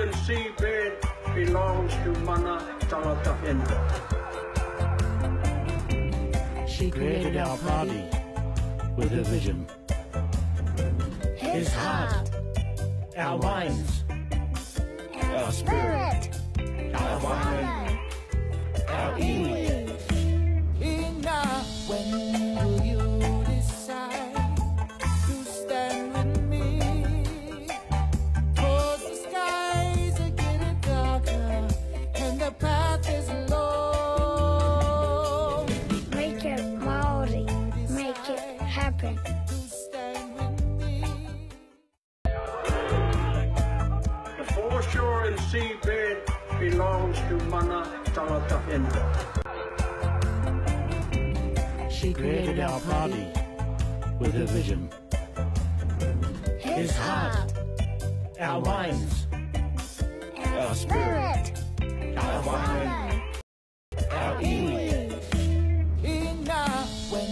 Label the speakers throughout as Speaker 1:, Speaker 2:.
Speaker 1: and seabed belongs to mana tangata whenua.
Speaker 2: She created our party with her vision. His heart, our minds, our spirit, our whānau, our iwi.
Speaker 3: When will you decide to stand with me? 'Cause the skies are getting darker and the path is long.
Speaker 4: Make it Maori, make it happen.
Speaker 3: To stand with me.
Speaker 1: The foreshore and seabed belongs to mana tangata whenua.
Speaker 2: She created our party with her vision. His heart, our minds, our spirit, our whānau, our iwi.
Speaker 3: When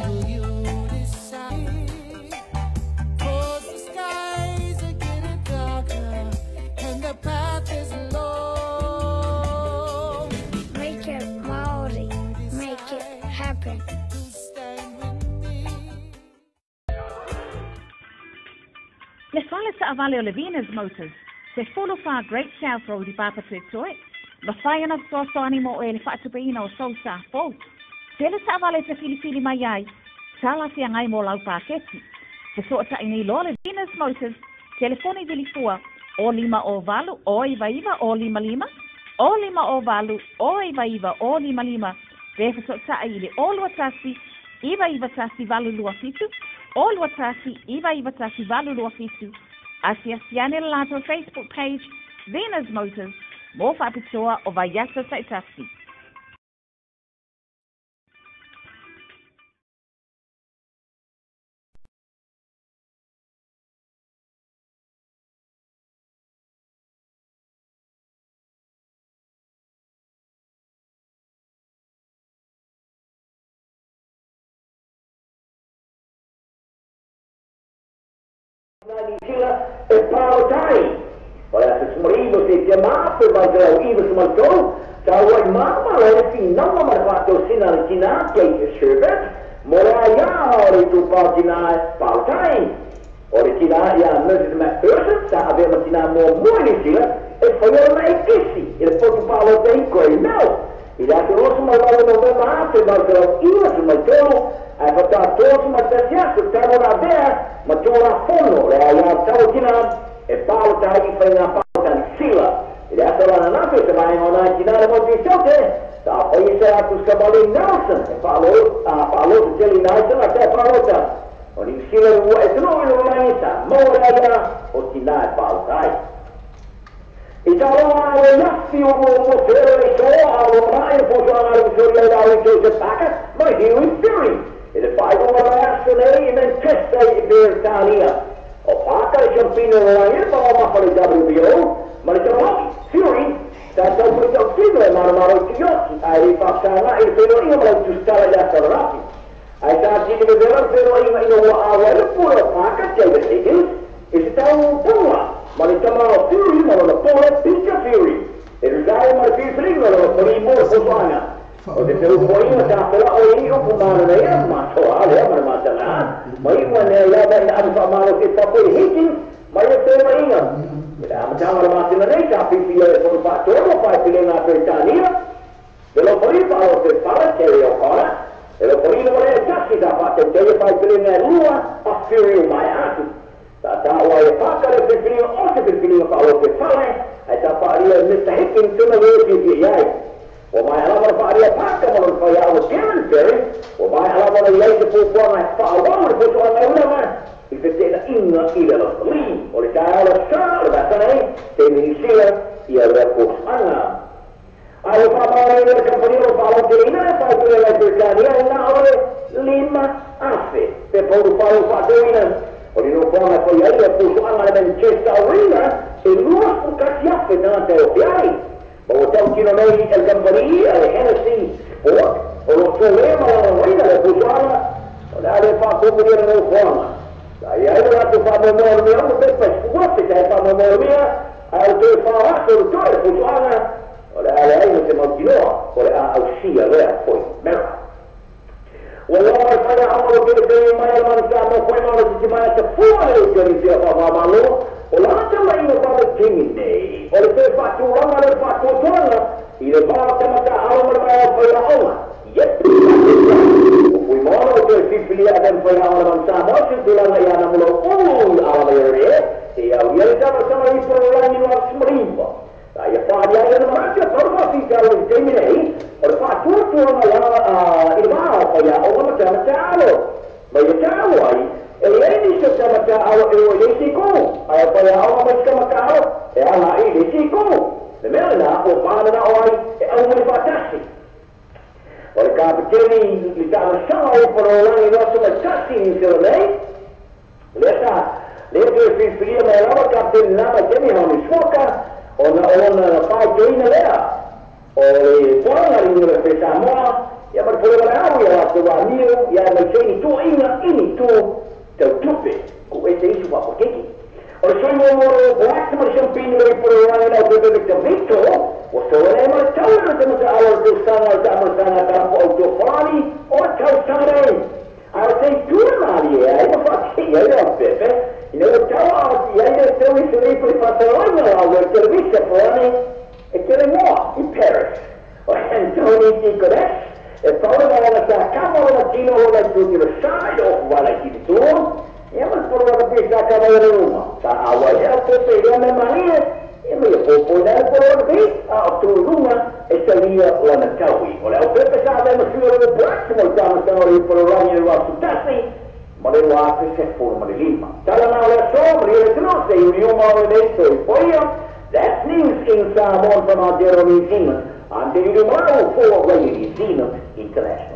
Speaker 3: will you decide? 'Cause the skies are getting darker and the path is long.
Speaker 4: Make it Maori, make it happen.
Speaker 3: To stand with me.
Speaker 5: Le fale taavale o le Venus Motors, se folo wha Great South Road i Papatoetoe, ma whai ana fesoasoani mo e le faatupeina o sou sa fou. Tele taavale te filifili mai ai, tala feagai mo lau paketi. Fesoatai nei loa le Venus Motors, telefoni vilifua, o 5 o 8 o 9 9 o 5 5, o 5 o 8 o 9 9 o 5 5, pe fesoatai i le o 2 1, 9 9 1 8 2 7, o 2 1 9 9 1 8 2 7. Asiasiane le latou Facebook page, Venus Motors, mo faapitoa o vaiaso taitasi.
Speaker 6: Sila e pālotai. O le asa sumarivo se te maafe mai te lau iwa sumatou, ta ua i māma le whinaua ma le whātau sina le tina Kate Sherbet, mo le aia o le tū pāo tina e pālotai. O le tina ia Mrs. McPherson, sa avea ma tina mua mua i New Zealand, e whaiora e kesi i le potu pālotai koe mau. I le asa rosa mai walo no maafe mai te lau iwa sumatou, ai whakatoa sumatasi aso tau rā vea ma tō rā fono le ai a tau tina e pālotai i whai ngā pālotai sila. I le asa rana nafe se mai ngā nai tina le motu i sote, ta whai se atu skabale Nelson e whaalota teli Nelson a te whaalota. O New Zealand ua e tino i lo mai sa maua le aia o tina e pālotai. I tā roa a le iafi o mo te e soa a lo manae poso a ngā usori ai rau i Joseph Parker, mai Huey Fury. I le whainga o aso nei i Manchester i Peretania. O Parker e champino o langi, ma o mafa le WBO, ma le tamahoki, Fury, tā tau puri tau tino e maro i te yoki, ai le whakanga i le whenua inga ma lau tustala i asa rapi. Ai tā tini me vera whenua inga ina ua awa i le pura o Parker, David Higgins, i se tau punga, ma le tama o Fury, ma lona pole Peter Fury. E rusai ma le whiwhiringa lona pari mo le posoanga. O te tau poinga tā pela o i upu mana nei a matoa lea mana matanga. Mai ua nea lava ina aru whaamalo te papo i Higgins, mai e whenua inga. I le amatanga le mātina nei, tā pipi e fono whaatoro, whai pile ngā Peretania. Te lo pari whaalo te whara, Terry O'Connor. E lo pari na mare e tasi tā whaatau teia whai pile ngā lua a Fury o mai atu. Tā tāua e whakare whiwhiringa o te whiwhiringa whaalo te whale, ai tā whaaria Mr. Higgins tuna weo whiwhi ai. O mai alama whaaria Parker ma lona whai awa Darren Ferry, o mai alama na iai te pōpuanga e whaawau le posoanga e ulanga, i whetena inga i le lafali. O le tae ala sa o le vasa nei, te New Zealand i a rea posoanga. Ai o whaamara i le kampani o whaalo te ina e whaipele lai Peretania e ngā o le 5 afe pe pauru whaalo whaatauina. O le nofoanga whai ai le posoanga le Manchester Arena e 21 afe nā te o te ai. Ma o tau tino nei el kampani e Hennessy Sport o lo tō lea ma lana reina le posoanga o le ale whaakomuria le nofoanga. Ai ai le rātou whaamoemoa o le mea o te pai spuafe te whaamoemoa o le mea Ai o toe whaarato le toe futuaga o le ale ai te mautinoa o le a ausia lea foi mera. Ua loa mai whaia anga o tele tele mai ala manu sa mo koe mauna titi mai te fua le uti o ni sila whaamalo o la te mai o wale tingi nei o le toe whaatulanga le whaatuatuanga i le vaa tamata alo ma le mai o whaia onga. Yep! O fui moana o toe fifilia a dem whaia anga le manu sa mo si tulanga i ana mulo ulu ala mai re e au ia le tama sama i porolangi no asmarimba. Ia whaari ai ana maratia parwa fi te alo i te nei o le whaatuatuanga i le vaa o whaia onga ma tamata alo. Mai e tāu ai, e leai nisi o tamata alo e o i le isi kou. Ai o whaia onga mai tamata alo, e ala i le isi kou. Le mea lena, o wānana o ai, e au mai whaatasi. O le kapiteni li tamasaga o porolangi no aso mai tasi ni sila nei, lea sa, lea toe filifilia mai lava kapiteni nā mai temi haoni suaka, ona ona whaitoina lea. O le puanga ringa le Samoa, ia ma le pole wale au ia latou amio, ia mai seini tuuaiga ini tu tautupe, ku ese isu faapakeki. O le sui muamua o Black ma le Champini le porolangi lau pepe Victor Vito, ua soa lea ma le tau le tamata alo le tausaga o le taamalasaga tapo au tofani o le tausaga nei. A o te tula malie ai ma faatei ai le au pepe, ina ua tau aati ai le tau isi le ipo i faataloina lau le televisa foane e tele moa i Paris. O Antoni Ticones, e paula maana sa kama o matino o lai tu tiro sai o wala ki te tū, ia ma le poro waka pe sa kama i ruma. Sa awa i hea pepe i rea me maria, ia ma ia popo i nai poro waka pe, a o tū ruma e salia lana taui. O le au pepe sa avea masua o le Black mo le tamasanga o le poro rangi le wasu tasi, ma le wā te se foro ma le lima. Tala nā o le aso, ma le tino, se i unioma o le nei so i poia. That's news in Samoa from Aotearoa New Zealand. I'm David Umaro for Radio New Zealand International.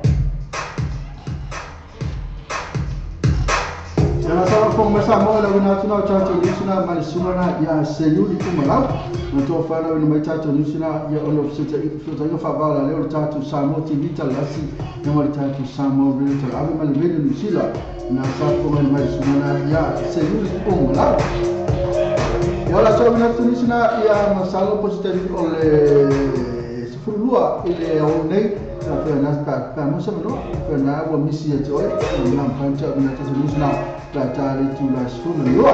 Speaker 7: Yana sa fo mesa mo la wina tuna chacho ni suna mai suna ya seyuli kumalau na to fa la wina mai chacho ni suna ya ono fseta fseta yo fa ba la le chacho Samoa TV talasi na mai chacho Samoa Radio tal ave mai Radio New Zealand na sa fo mai suna ya seyuli kumalau. Wala sa wina tuna suna ya masalo positari ole sefulua ile au nei na fe na pa mo sa no fe na wa misi ya toi na mpancha na tuna suna la tari tu la suna yo.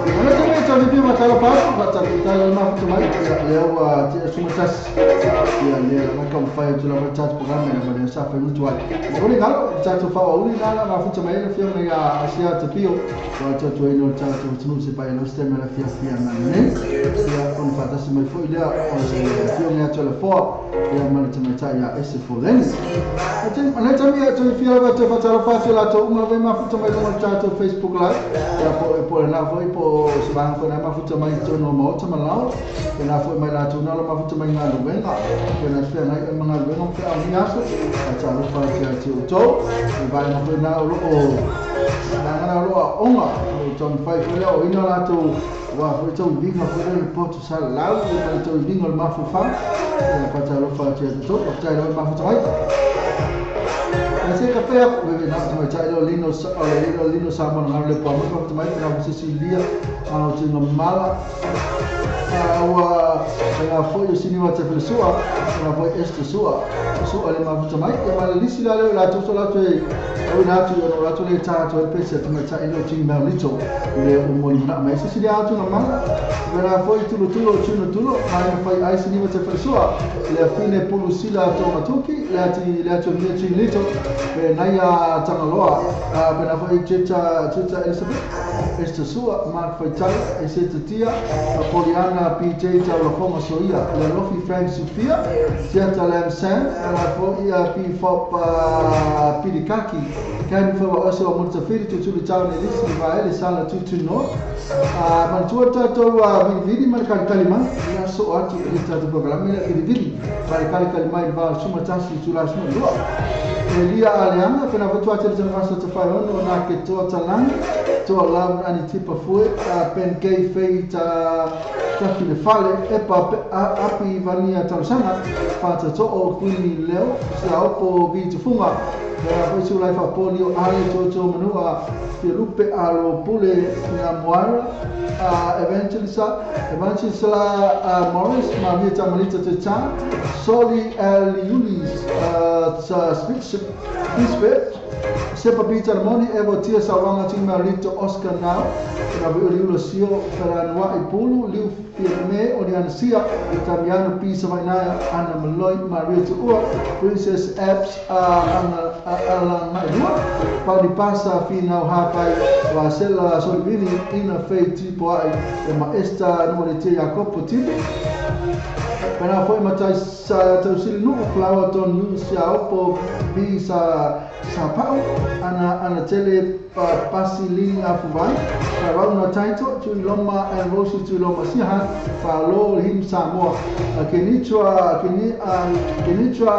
Speaker 7: Ana teme tani pi matala pa pa tala ma futu mai le wa ti suma tas ya le la kam fa tu la chat programme na ba sa fa mutu ai. Mo le galo chat fa o ni na ma futu mai le fio na ya asia te pio wa chat tu no chat tu no se pa lo stem la fia fia na ne. Ya on fa tas mai fo ile o fio na chat le fo ya ma le teme ta ya ese fo len. Atin ana teme tu fia va te fa tala fa la to uma ve ma futu mai no chat Facebook live ya po na fo po se van fo na ma futu mai to no mo to malao na fo mai la to na ma futu mai na luenga na fe na ma luenga fe a ni aso a ta lo fa ti ti to va na fo na o na na lo onga to fa fo le o ina la to wa fo to vinga fo le po to sa la o to vinga ma fo fa fa ta lo fa ti to ta lo ma futu mai. Asi ka pea we na to mai lo lino o lino sa mo na le po mo to mai na Cecilia a o tinga mala a wa na fo yo sini wa te sua na fo este sua sua le ma to mai e ma le lisi la le la to la to o na to no la to le ta to pe se to mai ta ilo tinga ma lito le o mo na mai Cecilia to na mala na fo tu lo tu lo tu lo tu lo mai na fo ai sini wa te sua le fine polusila to matuki le ti le to ni ti lito pe naia Tangaloa pe na foi Tita Elizabeth este sua Mark Faital este tia Poliana PJ Taulafonga Soia le Lofi Frank Sofia Tiata Lam Sam la foi P Fop Pirikaki Kan fo aso Montafiri tu tu tau ne lisi va ele sala tu tu no mantua tatou vili man kali mai ia so atu i tatou programa le vili va kali kali mai va suma tasi tu la suma lua Elia Alianga pena votu ate le rasa te whai ono na ke toa talangi toa lam ani tipa fue pen kei fei ta tawhi le fale epa api vania tausanga whata to'o kuini leo sa opo vi tufunga Foi lai fa polio ale toto manua Filipe alo pule na moara Evangelista Morris Maria Tamalita Teta Soli Eliulis Spitz Sepa Peter Moni Evo Tia Sauranga Timarito Oscar Now na Violiulo Sio Feranua Ipulu Liu Firme Olianasia Tamiano Pisa Vainaya Anna Maloi Maria Tuua Princess Apps Anna Alan Mailua Padipasa Finau Hapai Vasela Solivini Ina Fei Tipoai E Maesta Nuarete Jacopo Tipi Pena foi matai sa tausili nu'u Flower ton nu sia opo bi sa sa pau ana ana tele pasili afuvai Rauna Taito Tuiloma and Rosie Tuiloma Sihan Falo him Samoa Kenichwa Kenichwa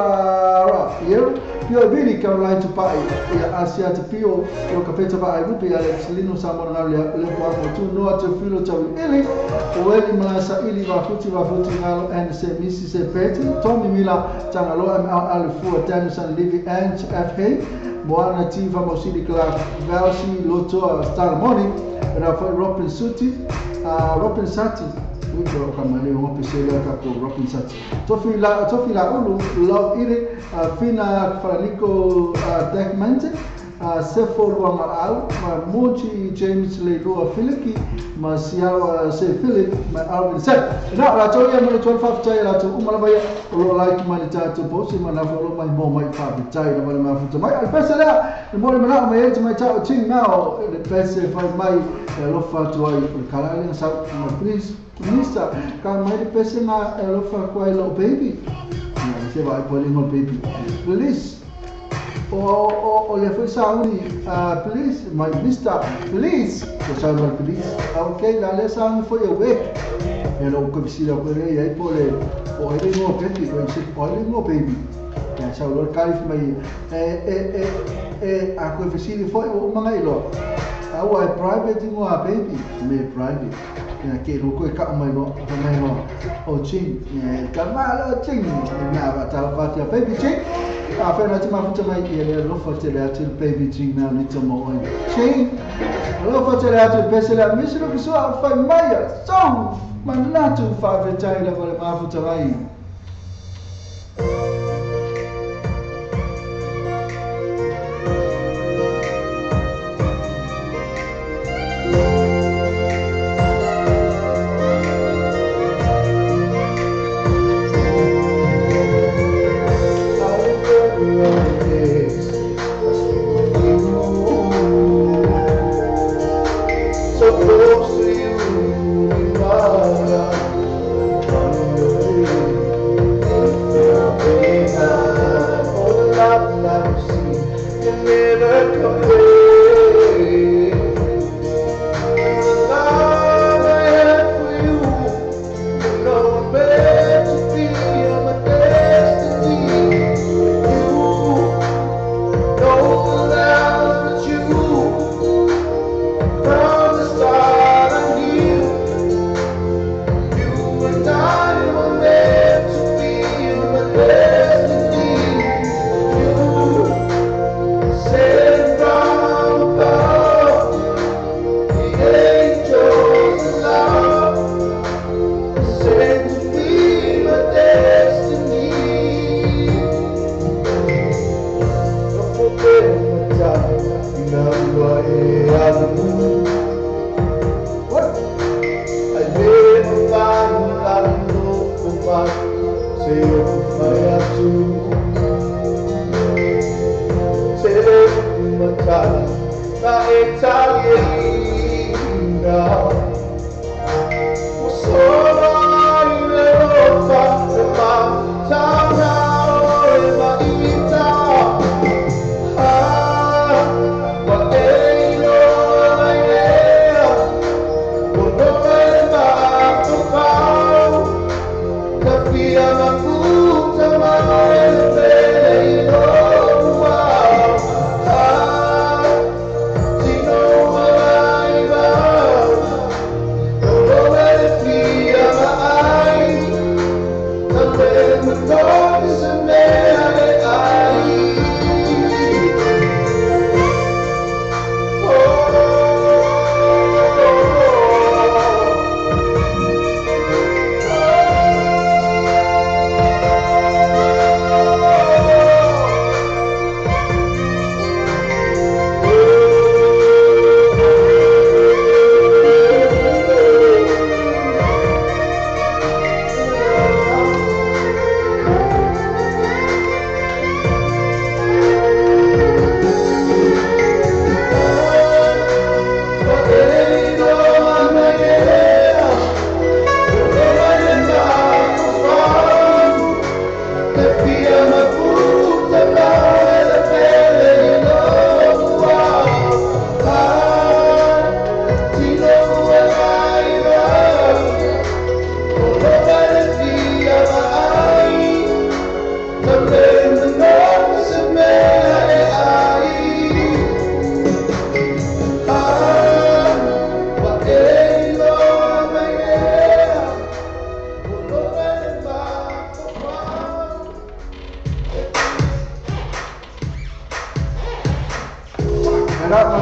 Speaker 7: Yeru Pio Vili Caroline Tupai Asia Te Pio Yo Kapeta Vai Rupi Alex Lino Samoa na le le tu Noa Te Filo Tau Ili Oeli Malasa Ili Vafuti Vafuti Ngalo and Se Misi Se Peti Tommy Mila Tangaloa M L Alifua Danielson Livy and F H Moana Tiva Mosili Clark Velsi Lotoa Star Moni Rafa Robin Suti Robin Sati Wito kamale ho pesele ka ko Robin Sati Tofi la ulu Love Ire Fina Faraniko Dekmente Sefo Luangalau ma Mochi James Leilua Filiki ma Siawa Se Philip ma Alvin Set na la to ia mo to fa tai la to umala vai o like ma ta to posi ma na fo mai mo mai fa tai na ma fu mai al pese la mo ma ma e mai ta ting na o le pese fa mai lo fa to ai kala le sa ma please minister ka mai le pese na lo fa ko lo baby na se vai po le baby please o le foi sauni please my mister please o sauni please okay la le sauni foi awake e lo ko bisila ko le ai po le o ele no baby ko se o ele no baby ya sa lo kalif mai e a ko bisila foi o manga ilo au ai private ngo a baby me private ya ke ro ko ka mai no o ching ka ma lo ching na ba ta fa ta baby ching a fe na te mafuta mai e le lo fa te le atu baby ching na ni te mo oi ching lo fa te le atu pese le misi lo so fa mai so manatu fa ve tai le le mafuta mai. What? I live a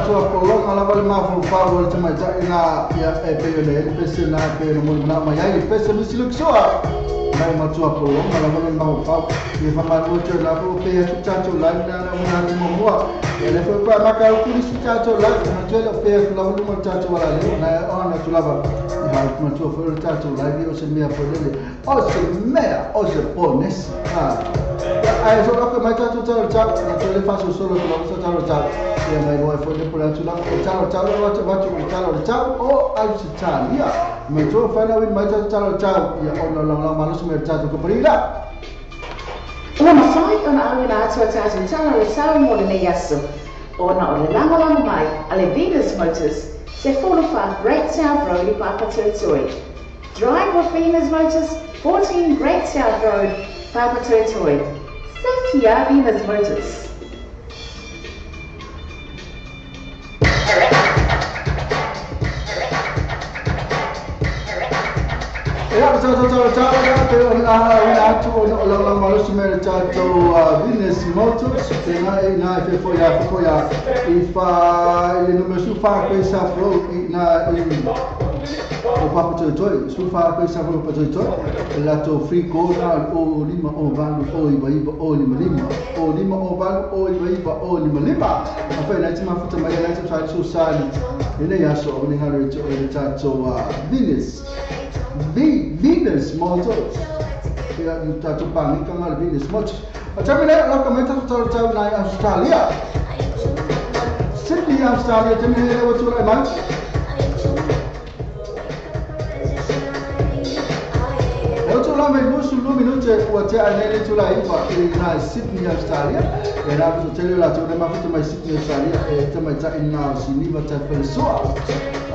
Speaker 7: matua polonga lava le mafaufau o le tamaitai na ia e pei ona i ai le pese na e pei ona molimana mai ai le pese misi lukisoa mai matua polonga lava le mafaufau ia whamalu atu la fo pe atu tatou live na na mona atu mamua ia le foi pa maka o kulisi tatou live na tele pe atu lava luma tatou ala le na ona atu lava ia ha matua foi o tatou live o se mea foi lele o se mea o se ponesi ai so ka mai tatou talo talo na tele faso solo ko lava talo talo ia mai loa foi le pula atu lava talo talo watu watu talo talo o Australia mai to whanau in mai tatou talo talo ia ona langa malusi mai tatou ko parila.
Speaker 5: Ua mawhai ona auina atu a tātou tala le sao mo lenei aso. Ona o le lagolago mai a le Venus Motors, se 44 Great South Road i Papatoetoe. Drive with Venus Motors, 14 Great South Road, Papatoetoe. Sekia Venus Motors.
Speaker 7: Ia tau tau tau pe ona atu ona o langa malusi me le tatou Venus Motors te na e na e fo ya fo ya i fa le numero su fa pe sa flo i na i o Papatoetoe su fa pe sa flo Papatoetoe la to free call na o lima o valu o iba iba o lima lima o lima o valu o iba iba o lima lima a fa na ti mafuta mai na ti sa su sali ene ya so o ni ngalo o le tatou Venus Venus Motors. Ia tatou pangika ngā Venus Motors. A tamine la ka mai tatou tau nai Australia. Sydney, Australia, tamine le watu lai mai. Watu lai mai lusu lu minute ua te ai nei le tula iwa i nai Sydney, Australia. E rā kuto tele la tau nema futa mai Sydney, Australia e te mai tai nā o siniva tai whelesoa.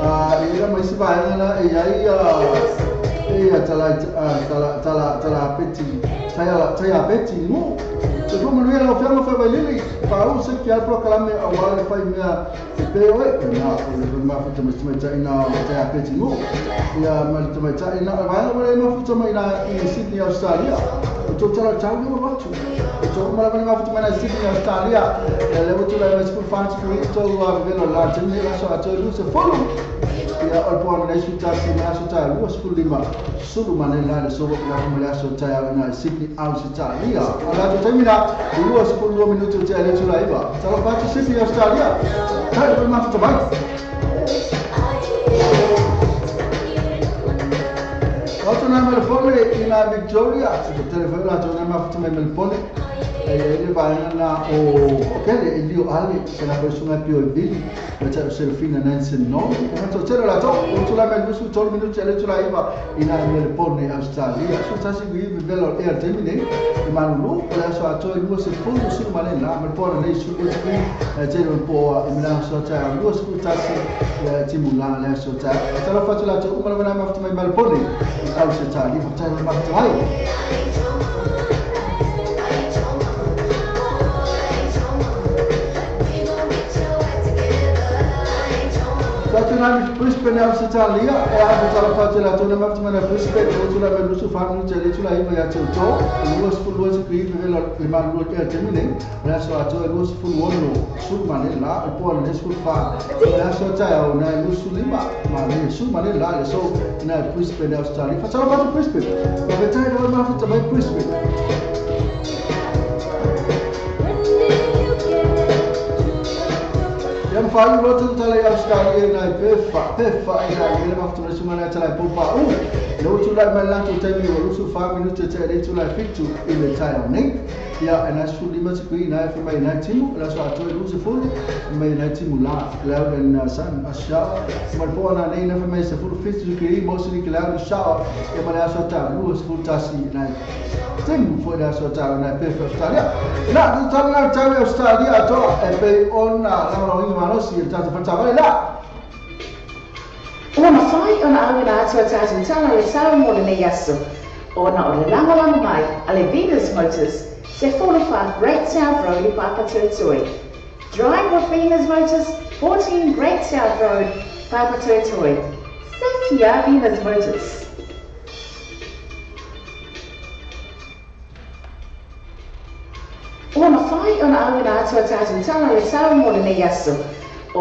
Speaker 7: E ra mai si vaenga na e ai ia tala tala tala peti tala peti no te ruma no era o fianga foi bailili pa o se que al proclame a wale fai mea te peo e na o le ma futa mai mai tai na tala peti no ia mai mai tai na vai vai ma futa mai na i Sydney Australia o to tala tau no watu o to ma ma futa mai na Sydney Australia e le votu la mai school fans ku to wa velo la tene la so a to lu se follow ia o po na su ta si na su ta lu su lima sulu mane la le so la mo la so ta na Sydney Australia ala to termina lu su lu minuto te le su la iba tala pa Sydney Australia ta ma futa mai Wato na Melbourne ina Victoria te telefone la to na ma futa mai Melbourne e le vai na o kele e lio ale se la persona più e bili c'è Serafina Nancy no e to tele la to o tu la me su tol minuti le tu la iba ina Melbourne Australia su ta si vi velo e termine e manulu la so a to il se fondo su male la Melbourne nei su qui c'è un po' e la so ta lu su ta si timula la so ta ta la fatto la to ma la ma fatto mai Melbourne Australia fa ta ma fatto mai Tatu Brisbane Australia e a tala fatu la tona maftu mana Brisbane o tula me lusu fanu tele tula iba ya teu to lu su lu su kri me le ma lu te termine la so ato lu su fu wono su mane la po ne su fa la so ta o na lu su lima ma ne su mane la le so na Brisbane Australia fa tala fatu Brisbane ma ve tai lo maftu mai Brisbane. Fai rotu tala Australia na pefa pefa ina ile maftu na sumana tala popa u le tu la mala tu temi o lusu fa minuto te le tu la fitu ile tai ne ia na su lima te kui na fa mai na timu la so ato lusu fulu mai na timu la la na san asha mal po na nei na fa mai se fulu fitu kui mo si ki la sha e ma la so ta lu su ta si na timu fo la so ta na pefa Australia na tu tala na ta Australia to e pe ona la ro ina si il tato facciamo là.
Speaker 5: Ua mawhai ona auina atu a tātou tala le sao mo lenei aso. Ona o le lagolago mai a le Venus Motors, se 44 Great South Road i Papatoetoe. Drive with Venus Motors, 14 Great South Road, Papatoetoe. Sekia Venus Motors. Ua mawhai ona auina atu a tātou tala le sao mo lenei aso.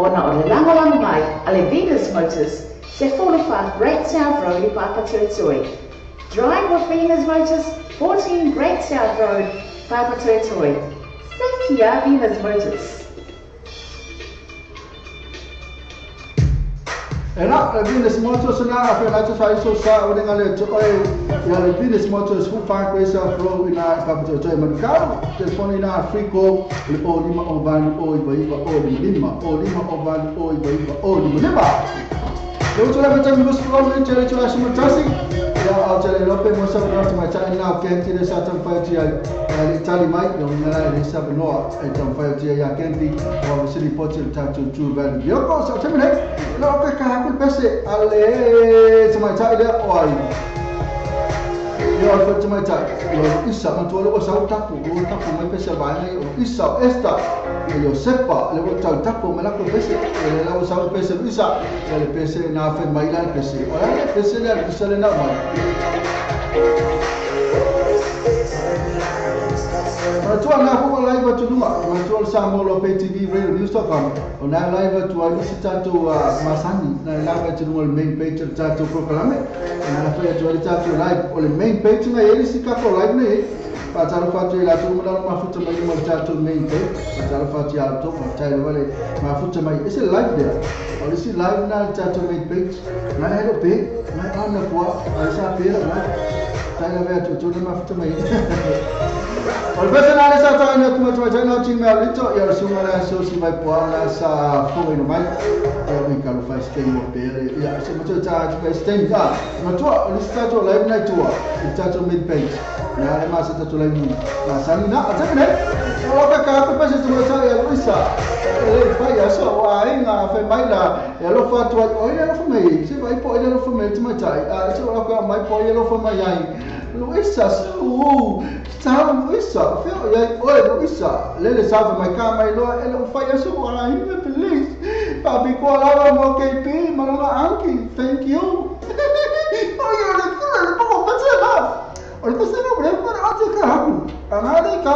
Speaker 5: Ona o le lagolago mai a le Venus Motors, 14 Great South Road i Papatoetoe. Drive with Venus Motors, 14 Great South Road, Papatoetoe. Thank you, Venus Motors.
Speaker 7: E la, le Venus Motors na a whai lata sa iso sa o lenga le to oe ia le Venus Motors fu wha koe sa flow ina Papatoetoe manukau. Telefoni ina free call le o 5 o 8 o 9 9 o 5 5 o 5 o 8 o 9 9 o 5 5. Le utu le matami lusu o le tele tula sumatasi. Ia au tele lope mo sa mea mai tai nā kenti le sa tamwhai tia le tali mai ia ngara le sa noa e tamwhai tia ia kenti o sili poti le tatu tu vali. Yoko sa temi nei no ka ka haku pese ale tamai tai le o ai. Ia o tamai tai o isa matua le o sa tapu o tapu mai pese vai nei o isa esta e Josepa le o tau tapu mai la ko pese le la o sa pese isa le pese na fe mai la pese o la pese le isa le na mai. Matua ngā hoa live atu nunga, matua Samoa Lope TV Radio News.com, o nā live atu ai isi tātou masani, nā live atu nunga le main page o le tātou prokalame, nā la whai atu ai le tātou live, o le main page ngai e isi kako live nei, pātaro whātu i lātou manalo mafuta mai nunga le tātou main page, pātaro whātu i ātou, whātai rawa le mafuta mai, ese live dea, o le isi live nā le tātou main page, nā hero pe, nā ana kua, a isa pera nā, tai rawa atu tōna mafuta mai. O le pese nā le sa tāi nā tuma tuma tai nā tī mea lito, ia le sunga nā sosi mai pua nā sa fonga ina mai, ia ui kalu whai steng o pere, ia se matua tā atu whai steng, ia, matua, o le tātou live nei tua, i tātou mid page, nā le mā sa tātou live nuna, nā sani nā, a tēmi nei, o laka ka aku pese tuma tā ia Luisa, e le whai aso, o a inga whai mai la, e alofa atu ai, o ile alofa mai, se vai po ile alofa mai tuma tai, a se o laka mai po ile alofa mai ai, Luisa, su, sa Luisa, feel ia oi Luisa, lele sa mai ka mai loa ele o whai aso o ala hinga please. Papi ko lava mo KP, malonga anki, thank you. Oi le le po pese la. O le pese no bre ko ati ka haku. Angari ka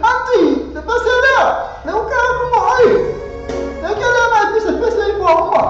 Speaker 7: anti, le pese la. Le o ka haku mo ai. Le ka le mai pese pese i mo ma.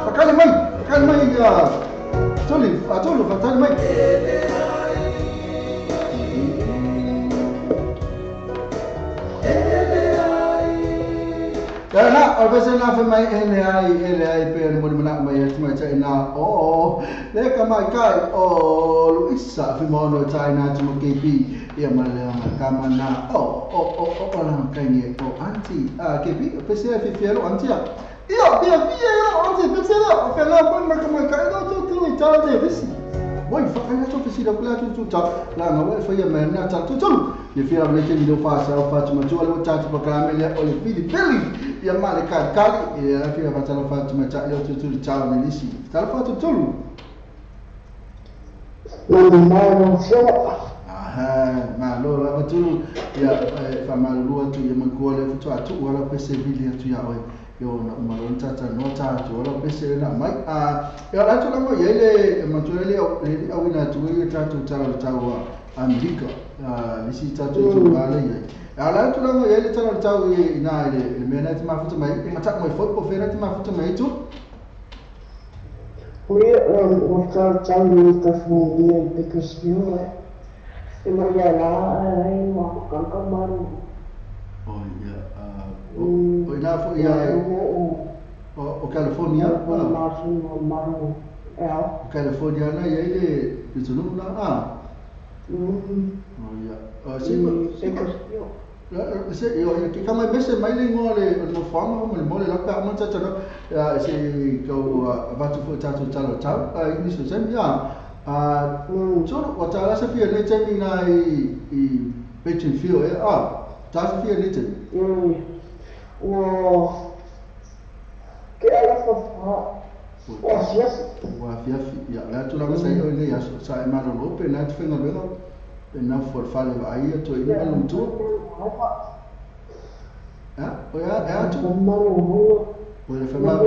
Speaker 7: Fakali mai, fakali mai ia toli, atolu fakali mai. Na, o pese na fe mai ele ai pe le mo mana mai atu mai tai na o le ka mai kai o Luisa fi mo no tai na tu mo KP ia ma le ma ka mana o o o o la kai ni o anti a KP pese fi fi lo anti ia pia pia anti pese la fe la ma ka mai kai no tu tu ta de visi Oi, fa kai tu pese la kula tu tu ta la na wa fa ia ma na ta tu tu le fi la le te ni fa sa fa tu ma tu le ta tu pa ka me le o le pili pili ia ma le kali kali ia la fia fatala fatu ma ta ia tu tu ta me lisi tala fatu tulu
Speaker 8: ma fio
Speaker 7: aha ma lo la tu ia fa ma lo tu ia ma ko le tu atu wala pese vili tu ia oi yo na ma lo ta ta no ta tu wala pese na mai a ia la tu la mo ia le ma tu le le awina tu ia ta tu ta ta wa Amerika lisi ta tu tu ala ia ala tu la mo ia le ta ta i na le me na te mafuta mai ma ta mo fo po fe na te mafuta mai tu
Speaker 8: we o ta ta ni ta fu ni because you e ma ia la ai ma ka ka maru
Speaker 7: o ia o ina fo ia o California
Speaker 8: maru
Speaker 7: o California na ia ile pitunu na a o ia se se yo ke ka mai mese mai le ngoa le no fanga mo le mo le la pa mo tsa no se ko va tu fo ta tu ta lo ta a ni so sem ya a so wa ta la se fia le temi na i petin fio e a ta se fia le temi
Speaker 8: o ke ala fo o sias
Speaker 7: wa fia ya la tu la mesa yo le ya so sa e ma lo pe na tu fenga lo pe na fo fa le ai to i no tu ah o ya ya tu o le fema o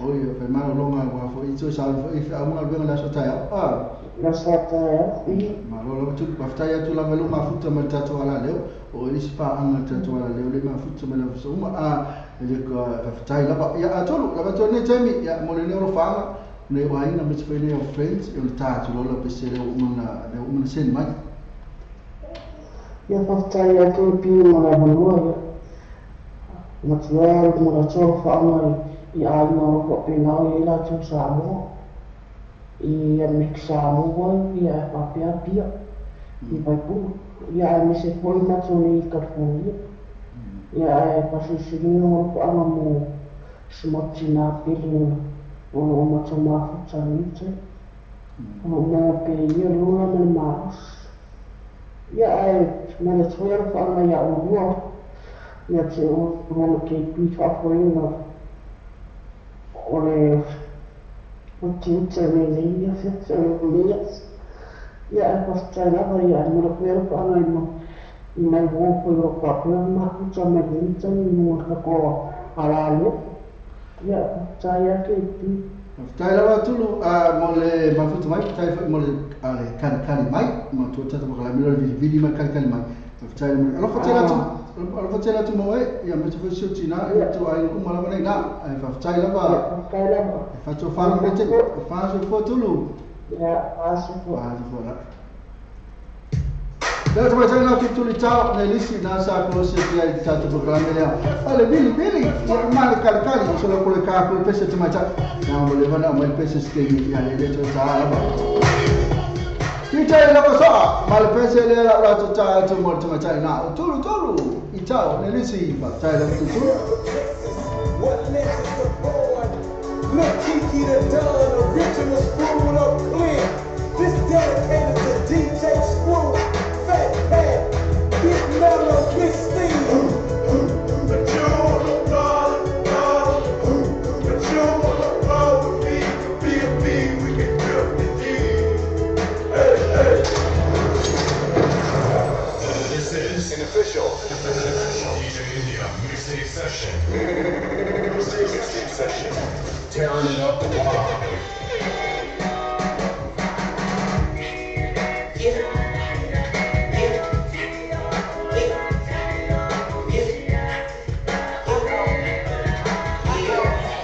Speaker 7: le fema lo nga wa fo itso sa fo if a mo albenga la so ta ya ah
Speaker 8: la so ta ya
Speaker 7: ma lo lo tu bafta ya tu la melo ma futa ma ta tu ala leo o ni spa anga ta tu ala leo le ma futa ma la so ma a le ko bafta la ba ya atolu la ba to ne temi ya mo le ne ro fa ne wa ina me tse ne friends e ta tu lo la pese le o na le o na sen mai
Speaker 8: ia bafta ya ke pi mo la mo ya ma tu mo la to fa anga i a no ko pe na i la tu sa mo i a mixa mo ia pa pia pia i vai pu ia me se foi ma tu ni California ia e pa se se no ko anga mo smotina pili o ma tu ma fu ta ni te o mo pe ia lo na ma ia e me le tu ia fa anga ia o ia te o mo ke pi fa foi na o le o te te me le ia se te le ia e pa ta la ia mo le pero fa anga i mai wo ko ro pa pe ma ku ta me le ta ni mo ka ko ala le ia ta ia ke pi
Speaker 7: tai lava tulu a mo le mafuta mai tai mo le ale kali kali mai mo tu ta mo la melo vili vili ma kali kali mai tai mo alo fa tela tu alo fa tela tu mo e ia me tu fo tina ia tu ai ko mo la na e fa tai lava
Speaker 8: tai lava
Speaker 7: fa tu fa mo te fa so fo tulu
Speaker 8: ia fa so fo
Speaker 7: la Leo tuma na tu tuli tau ne lisi na sa ko se pia ta tu programa lea. Ale bili bili ia ma le kali kali so lo ko le ka ko pese tuma ta. Na mo le vana mo pese ske ni ia le to ta la ba. Ti ta le ko sa ma le pese le la la tu ta tu mo tuma ta na tulu tulu i tau ne lisi fa ta le tu tu.
Speaker 3: What lessons the board? Look Kiki the Don, original screwed up clear. This dedicated to DJ Screw. Fat Pat, Big Mellow, Big Steve.
Speaker 9: But you wanna ball, ball. But you wanna ball with me, could be a me, we can grip the D. Hey, hey.
Speaker 10: This is an official DJ India mixtape session. Mixtape session. Tearing it up live.
Speaker 3: Yeah.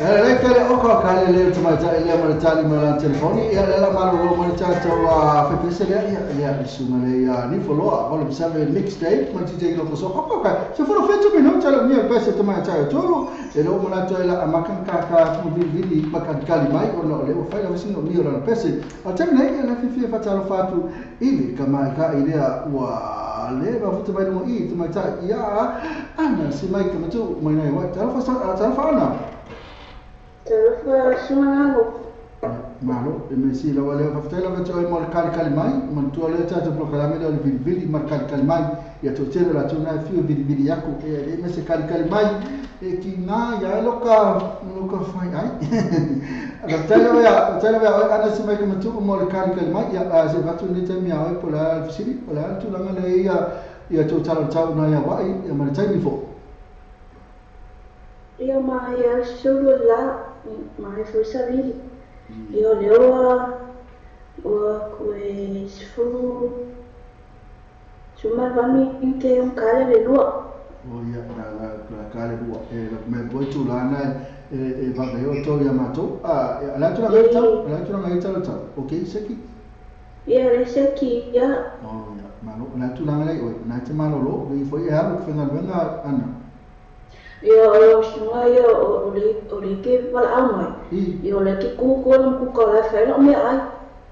Speaker 7: Le kele o ka kale le tamaita ile ma le tali ma la telefoni ia le la malo ma le tatou a fepese le ia le sunga le ia ni foloa volume 7 mixtape ma DJ lo so ko ka se folo fetu mi no tala mi pese tamaita tolo e lo mo la toila amakan ka ka ku vili ma ka kali mai o no le o fai la sino mi o la pese a teme nei la fifi fa talo fatu ile kama ka ile ua le ba futu mai no i tamaita ia ana si mai ka matu mai nei wa talo fa talo fa ana
Speaker 4: Talofa sumango.
Speaker 7: Malo, e me si la wale fa tela va toi mo kali kali mai, man tu le ta to kalame le vili vili mar kali kali mai, ya to tele la tu na fi vili vili yako e me se kali kali mai e ki na ya loka loka fai ai. La tela va ana si mai como tu mo kali kali mai ya se va tu ni te mi ai por la siri por la tu la le ya ya to tala tau na ya wa ya ma tai mi fo.
Speaker 4: Ia ma ia solo la ma foi sabili. Io leo o que fu suma vami te un kale le lua.
Speaker 7: O ia la kale lua e me boi tu la na e va de to ya mato. Ah, la tu la gaita, la tu la gaita la ta. Okay, seki.
Speaker 4: Ia le seki ia.
Speaker 7: Oh ia, malo la tu la ngai oi, na te malo lo, vi foi ia lo fenga venga ana.
Speaker 4: Ia o sunga ia o le ke wala mai. Ia o le ke kuku o kuka la fai o me ai.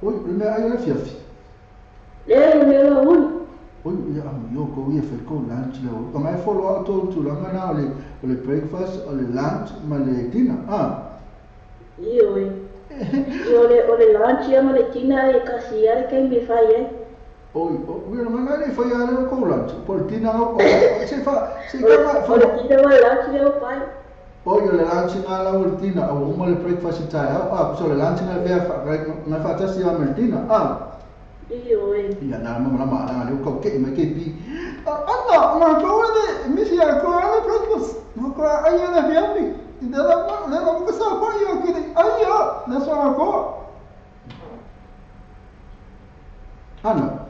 Speaker 7: Oi, me ai le fiafi.
Speaker 4: Le me la ui.
Speaker 7: Oi, ia am yo ko ia fe ko lunch le. O mai follow out to la mana o le breakfast, o le lunch, ma le dinner. Ah.
Speaker 4: Ia oi. Ia o le lunch ia ma le dinner e kasi ia ke me fai e.
Speaker 7: Oi, o ia ma le fai a le ko lunch. Por dinner o se fa se ka
Speaker 4: fa. O le dinner ma lunch le o fai.
Speaker 7: Oi, o le lunch na la o dinner o uma le breakfast tai. Ah, so le lunch na vea fa na fa ta si a me dinner. Ah.
Speaker 4: Ia oi.
Speaker 7: Ia na ma ma na le ko ke me ke pi. Ana ma ko le mi si a ko le breakfast. No ko ai na fiafi. De la ma le ko sa ko io ke ai ya na so ko. Ana.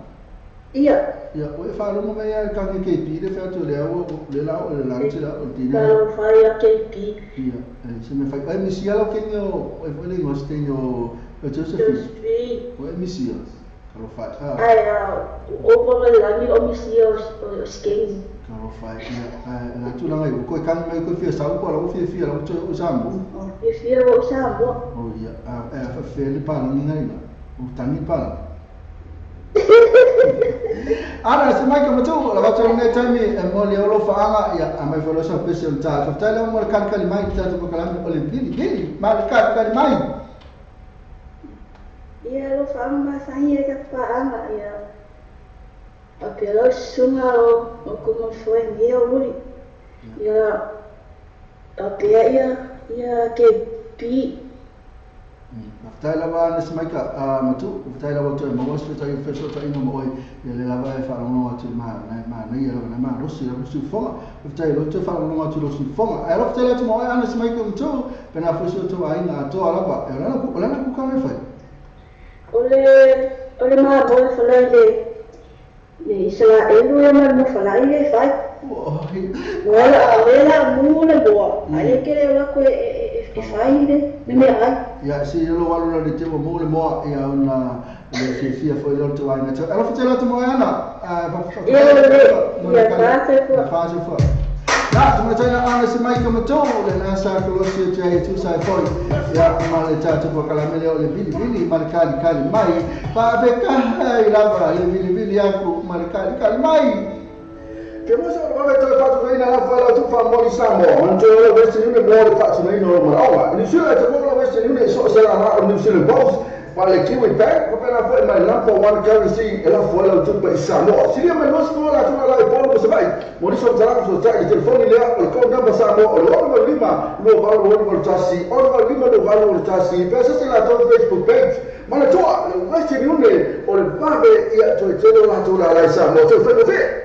Speaker 4: Ia.
Speaker 7: Ia, o e wharongo mai a ka ke pi le whaatu le au le la o le lunch la o dinner.
Speaker 4: Ka whai a ke pi.
Speaker 7: Ia, se me whai ai misia lau kengi o e whai le ngos kengi o Josephine.
Speaker 4: Josephine.
Speaker 7: O e misia. Ka ro whai.
Speaker 4: Ai a o pa le langi o misia o skengi.
Speaker 7: Ka ro whai. Ia, la tūlanga i o koe kangi mai koe fia sau ko la o fia fia la o toe o Samoa.
Speaker 4: Fia fia o Samoa.
Speaker 7: O ia, a whawhea le pālangi ngai la. O tangi pālangi. Ana se mai ka matu la watu ngai taimi e mo le olo faanga ia a mai folo sa pese o ta fatai le mo le kali kali mai ta to kalami o le bili bili ma le kali kali mai
Speaker 4: ia lo faanga sa ia ka faanga ia a pelo sunga o como foi ia uri ia a pe ia ia ke pi
Speaker 7: Fatai lava ana se mai ka matu, fatai lava toe maua se tai feso tai no moi ia le lava e wharongo atu ma ma nei lava na ma rosi lava su fonga, fatai lo te wharongo atu lo su fonga. Ai lo fatai atu moi ana se mai ka matu, pena fusi o ai na atoa lava. E olana ku ka me fai.
Speaker 4: Ole ma mo falai le Israelu e ma mo falai le fai. Wala a mu le boa. Ai ke le la ko e fai le me ai.
Speaker 7: Ia si lo walo le te mo le moa ia ona le fia foi lo te waina. Ela fa tela te moa ana.
Speaker 4: Ia le
Speaker 7: fa se fo. Na te mo tena ana se mai como to le na sa ko se te tu sai foi. Ia ma le ta te kala me le bili bili ma le kali kali mai. Pa be ka i lava le bili bili aku ma le kali kali mai. Ke mo sa o le toe fatu ina la fa la tu fa mo Samoa. Man te o Western Union mo le fatu ina o marawa. Ni sure te mo Western Union so se la o New Zealand Boss. Pa le Kiwi Bank ko pena foi mai number one currency e la foi la tu pa Samoa. Siria mai nos mo la tu la i polo se vai. Mo ni so tala so ta i telefoni le o ko number Samoa o lo lima lo va lo lo tasi o lo lima lo va lo tasi. Pesa se la to Facebook page. Mana toa le Western Union o le babe ia to te la tu la la Samoa. To fe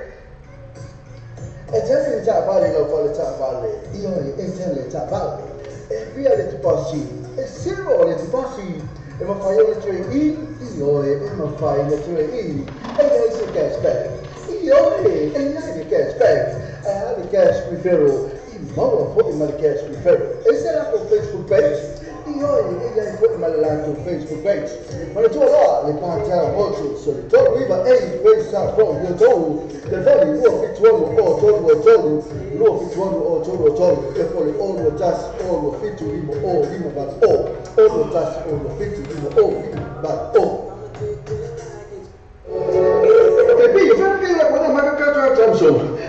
Speaker 7: E tele ta vale lo vale ta vale io e tele ta vale e via le passi e sero le passi e ma fai le tue i io e ma fai le tue i e lei se cash back io e lei se cash back e le cash referral i maua fo'i ma le cash referral. E se latou Facebook page, ioe e iai fo'i ma le latou Facebook page. Manatua loa le Patel Motors o le 39A Great South Road i outou. Telefoni 276 0 3 276 0 3 e po le 0 1 0 7 5 0 5 8 0 0 1 0 7 5 0 5 8 0.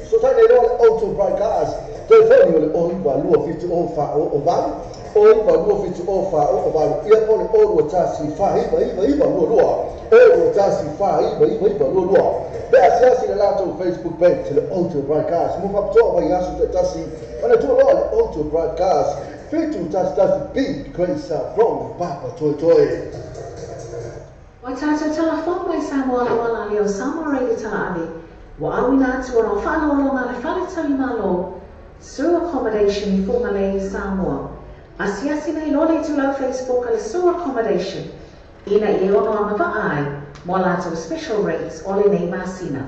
Speaker 7: So tai nei loa auto bright cars telefoni o le 09 2 7 0 4 0 8 09 2 7 0 4 0 8 ia po le 0 1 4 9 9 9 2 2 0 1 4 9 9 9 2 2 pe asiasi le latou Facebook page le Auto Bright Cars mo faapitoa vaiaso taitasi manatua loa le Auto Bright Cars 7 1 B Great South Road Papatoetoe.
Speaker 5: Ua tatou talafou mai Samoa lauala lea o Samoa Radio Talaave ua auina atu ona o faalogologa le fale tauimalo Sur Accommodation i Fugalei Samoa. Asiasi nei loa le itulau Facebook a le Sur Accommodation ina ia ono agavaa ai mo latou special rates o lenei masina.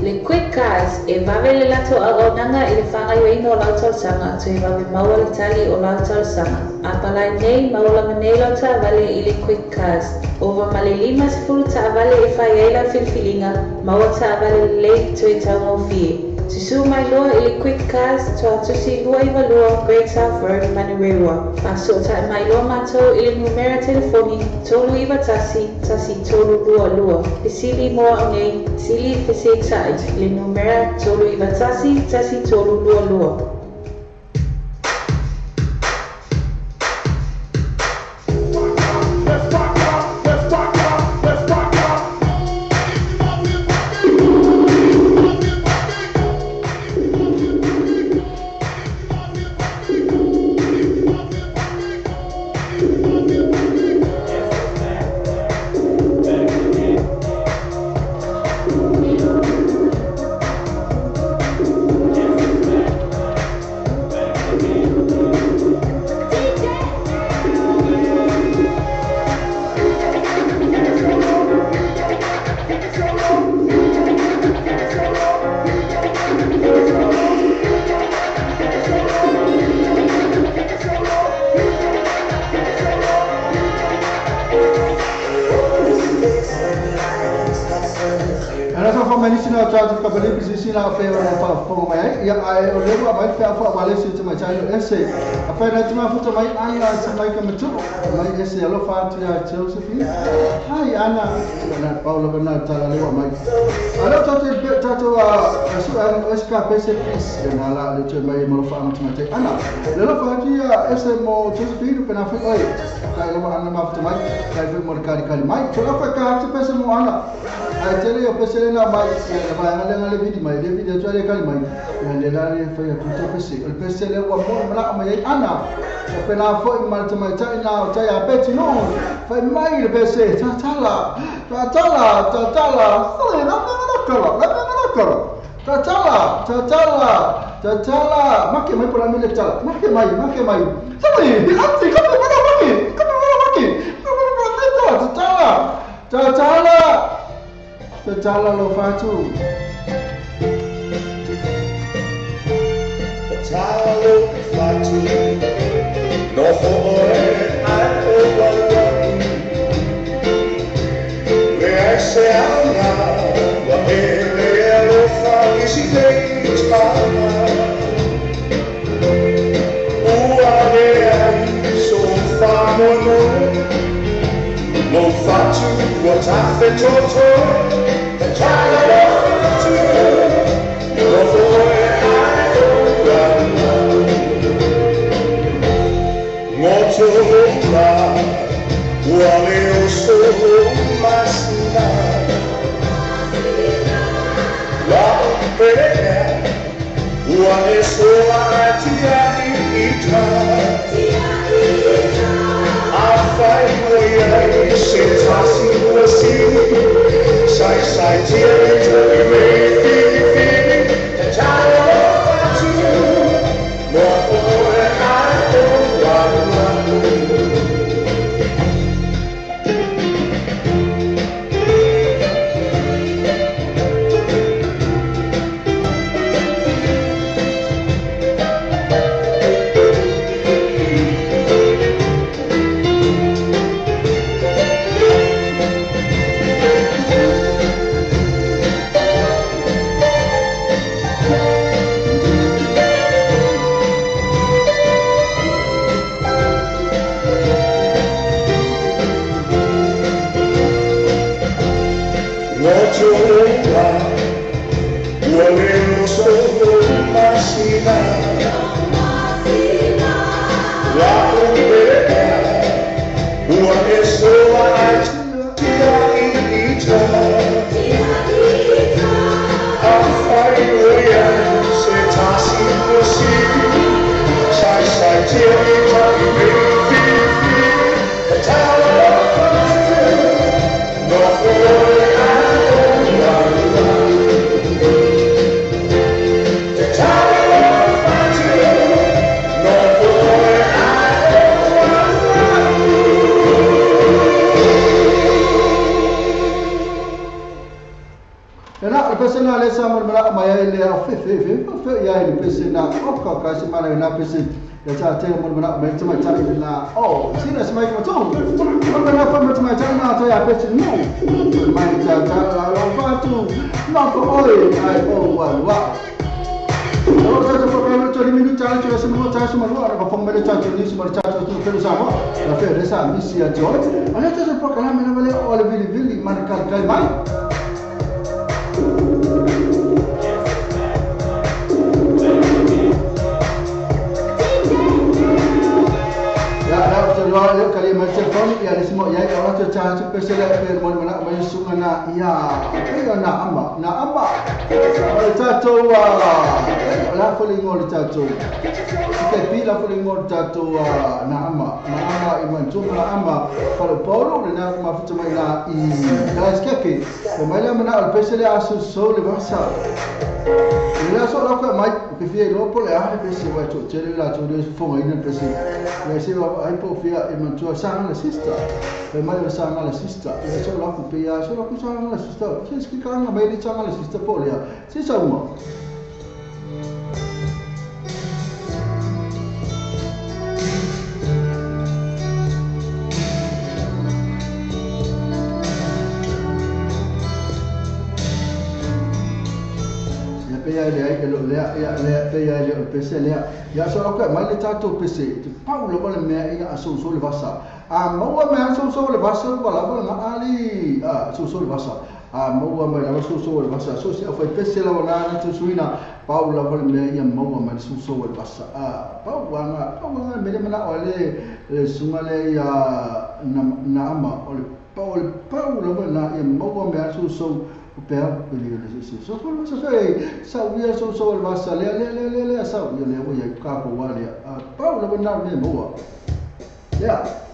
Speaker 11: Le Quick Cars e vave le latou auaunaga i le fagaioina o lau talosaga toe vave maua le tali o lau talosaga. A palai nei maua lava nei lau taavale i le Quick Cars. Ova ma le 50 taavale e fai ai lau filifiliga maua taavale lelei toe taugofie. Susū mai loa i le Quick Cars toatusi 292 Great South Road Manurewa. Faasoota'i mai loa matou i le numera telefoni 391 1322. Fesili mo a'u nei, sili feseita'i le numera 391 1322.
Speaker 7: Hi Anna, na Paula na tala lewa mai. Alo tatou tatou a su a SK pese please na la le te mai mo fa ma te Anna. Le lo fa ti a S mo Josephine pe na fi oi. Kai lo Anna ma fa mai, kai fi mo kali kali mai. To la fa ka te pese mo Anna. Ai te le pese na mai, na ba na le vidi mai, le vidi to le kali mai. Na le la le fa ya tu pese. O pese le wa mo la mai Anna. O pe na fo i ma te mai tai na tai a peti no. Fai mai le pese tatala tatala tatala sole na na kala na na kala tatala tatala tatala make mai por mele tala make mai sole ati ka pa make ka pa make tatala tatala tatala lo fatu
Speaker 9: tatala lo fatu no hoe ai o Se anga wa ele alofa isi te spana ua le ai so fa mo no fatu wa tafe toto tala lo fatu no foe ai o. Ngotola wale oso masina la pelea wale soa tia ita afai moia se tasi wasi sai sai tia ita me fi fi ta atu mo ore a o
Speaker 7: Yeah.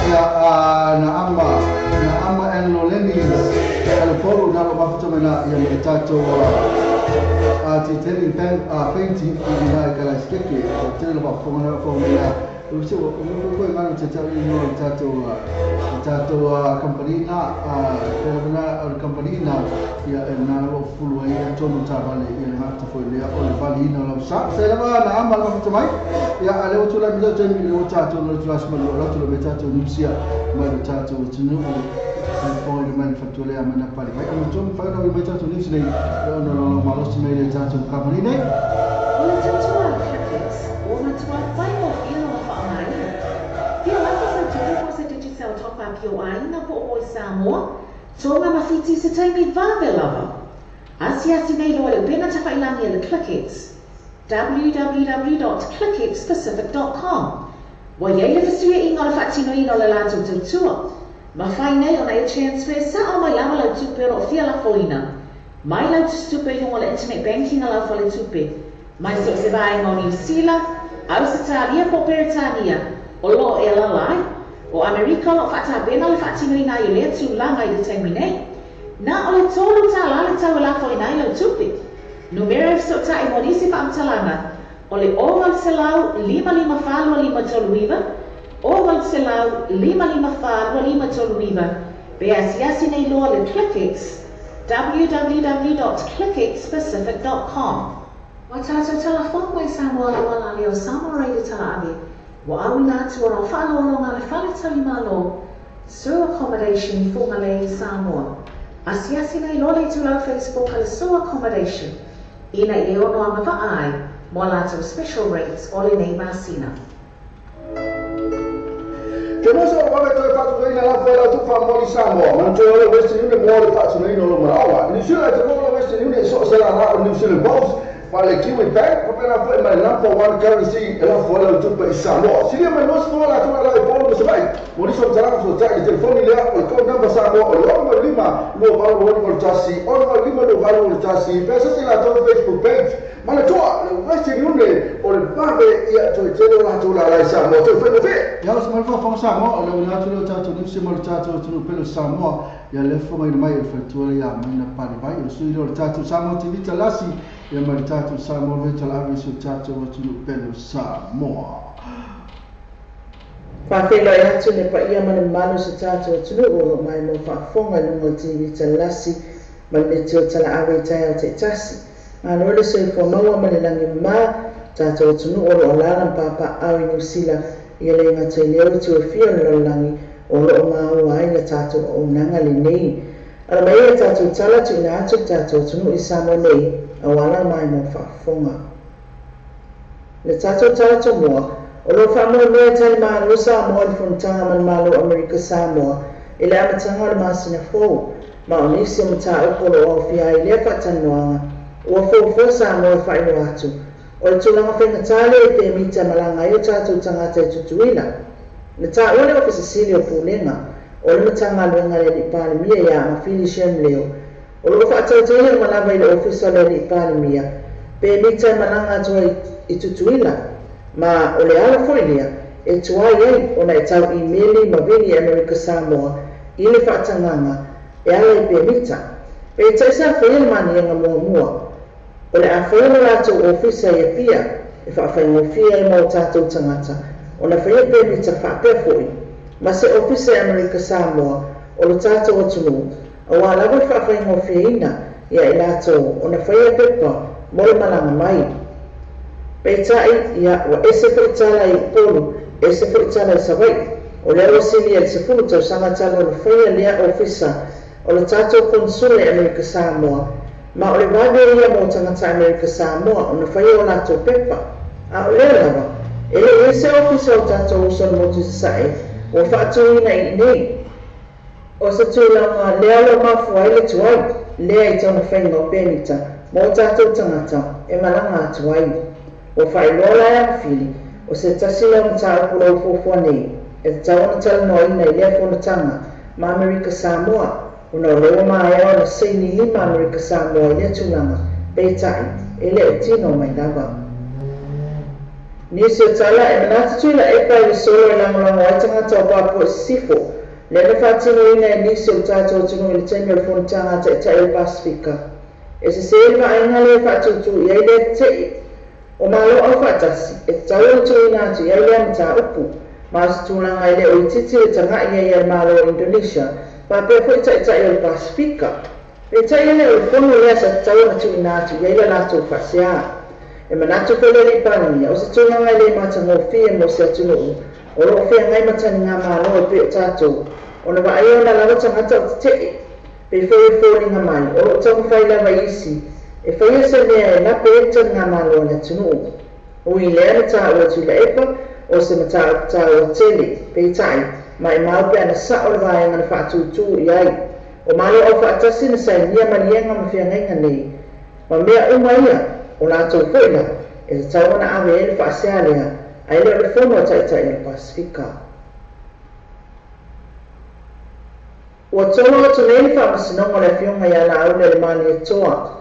Speaker 7: Ia na ama na ama and Loleni Alapolu na lo mafuta mai na ia me tatou a te tele painting i na e kala skeke o tele lo faafofoga na faafofoga mai na o se o mo ko ngana te tau i no tatou tatou company na pela na o company na ia na lo fulu ai a tonu ta vale ia le ngata foi lea o le vali na lau sa se lava na ama lo futa mai ia ale o tula mi te mi o tatou no tula sma lo tula me tatou nusia mai le tatou tunu ai foi le mai fatule a mana pali mai o tonu fa na mai tatou nusia nei o no no malosi mai le tatou company nei
Speaker 5: o le tatua Clickex o matua whai o ia o whaamaina. Fia lava sa tupu po se Digicel top up i o aina po o Samoa, tonga mawhiti se taimi vave lava. Asiasi nei loa le upena tawhailangi e le Clickex, www.clickxpacific.com. Wa iei le whasuia inga o le whaatino ina o le lātou tautua. Mawhai nei o na e transfer sa o mai lava lau tupe o lo fia lafoina. Mai lau tupe i hongo le internet banking a lau whale tupe. Mai so se vaenga o New Zealand, Ausitalia po Peretania, o lo e lalai, o Amerika o lo whaatabena le whaatino ina i lea tūlanga i le taimi nei. Nā o le tōlu tā lale tau e lafo ina i lau tupe. Numera e so ta i monisi whaamtalanga, o le 0 5 5 4 5 3 9, 0 5 5 4 5 3 9, pe asiasi nei loa le Clickex, www.clickxpacific.com. Wa tātou telefon mai Samoa la wala leo Samoa Radio Tala Ave. Wa au ina atu o rau whaalolonga le whale tali malo. Sur Accommodation i Whangalei Samoa. Asiasi nei loa le tulau Facebook a le Sur Accommodation. Ina i le ono anga vaai mo lātou special rates o le nei masina.
Speaker 7: Te moso o wawe toi whatuina la whaela tu whamoli Samoa. Mana toi ole Western Union mo le whatuina o lo marawa. New Zealand te mo le Western Union so se la la o New Zealand Bulls. Ma le Kiwi Bank, papena foi mai number one currency e la fola o tupe i Samoa. Silia mai nosi moa la tuna la i polo masawai. Mo niso mtalanga so tai telefoni lea o le code number Samoa o le 6 5 2 8 8 1 6 5 2 8 1 6. Pesa se la tau Facebook page. Mana toa le Western Union o le vave ia toi tele o la tula la i Samoa. Toi whai mawhe. Ia o se malfa whanga Samoa o le ula tula o tātou nipsi mo le tātou tunu pelo Samoa. Ia le whanga ina mai e whaitua ia maina pari vai. O le sui o le tātou Samoa TV talasi. Ia mai tātou Samoa Vetal Ave so tātou atunu pelo Samoa.
Speaker 12: Whawhela e atu le paia mana manu se tātou atunu o lo mai mo whaafonga lunga TV talasi ma le teo tala ave tai au te tasi. Malo le soifua maua ma le langi mā tātou atunu o lo o lala papa au i New Zealand ia le ngata i leo i teo fia o le langi o lo o maua ai le tātou o unanga le nei. Ala mai e tātou tala tu ina atu tātou atunu i Samoa nei a wala mai mo whaafonga. Le tātou tala tomoa, o lo whaamua mea tali maalo Samoa le fonotanga ma le malo Amerika Samoa e le amatanga o le masina fou, ma o nisi o mataupu o lo aofia ai lea whaatanoanga, ua fōfō Samoa e whaino atu, o le tūlanga whengatale e te mita malanga ai o tātou tangata e tutuila. Le tā ule o Fisisili o Pūlenga, o le matanga luenga le li Palemia ia Mafili Shem Leo, o lo whaatautele o malava i le ofisa le li Palemia, pe mita malanga atua i tutuila, ma o le ala foi lea, e tuai ai ona e tau imeli mawili Amerika Samoa i le whaatanganga e ala i pe mita. Pe taisa whaia le manianga mua mua, o le a whaia le rātou ofisa i a pia, e whaawhaingofia e mau tātou tangata, o na whaia pe mita whaapea foi, ma se ofisa e Amerika Samoa o le tātou atunu, a wā lawa whaawhaingofia ina ia i lātou o na whaia pepa mo le malanga mai. Peitai ia ua ese fuitala i Upolu, ese fuitala i Savaii, o lea ua silia i le 10 tausaga talu o le faia lea ofisa o le tātou konsule Amerika Samoa, ma o le vave ia mo tangata Amerika Samoa o na faia o lātou pepa. A o lea lava, e le ese ofisa o tātou uso le motu sasae, ua faatuina i nei. O se tūlanga lea lo mafua ai le tuai, lea i tauna whainga o pemita, mo tātou tangata e malanga atu ai. O whailoa la e amawhili, o se tasi leo mataupu lau fuafua nei, e te tau ona talanoaina i lea fonotanga ma Amerika Samoa, ona o lewa maea ona seini lima Amerika Samoa i lea tūlanga, peitai, e leo tino mai lava. Nisi o tala e manatu Tuilaepa i le solo e lagolago ai tagata o Papua i Sisifo, lea na faatinoina e nisi o le tatou atunuu i le taimi o le fonotaga a Taitai o le Pasefika. E sesē le vaaiga lea e faatūtū i ai lea teteʻi. O Malo Aufaatasi, e tatau ona tuuina atu i ai lea mataupu, ma o se tulaga e le o itiiti le taga'i ai a le Malo o Indonesia faapea foi Taitai o le Pasefika. Peitai e le o le fono lea sa tatau ona tuuina atu i ai le latou faasea. E manatu foi le Alii Palemia, o se tulaga e le matagofie mo se atunuu o lo o feagai ma taligamalo e pei o tatou, ona vaaia ona lava tagata o teteʻi. Pei foi e foliga mai, o lo o taumafai lava isi e faia se mea e lape ai le taligamalo a le atunuu. Ui i lea na taua Tuilaepa o se mataupu taua tele, peitai, maimau pe ana sa'o le vaega na faatūtū i ai. O Malo Aufaatasi na sainia maliega ma feagaiga nei, ma mea uma ia, o latou foi la, e tatau ona ave ai le faasea lea, ae le o le fono a Taitai o le Pasefika. Ua tolo atu nei le faamasinoga o le Afioga ia Laauli-a-le-Malietoa,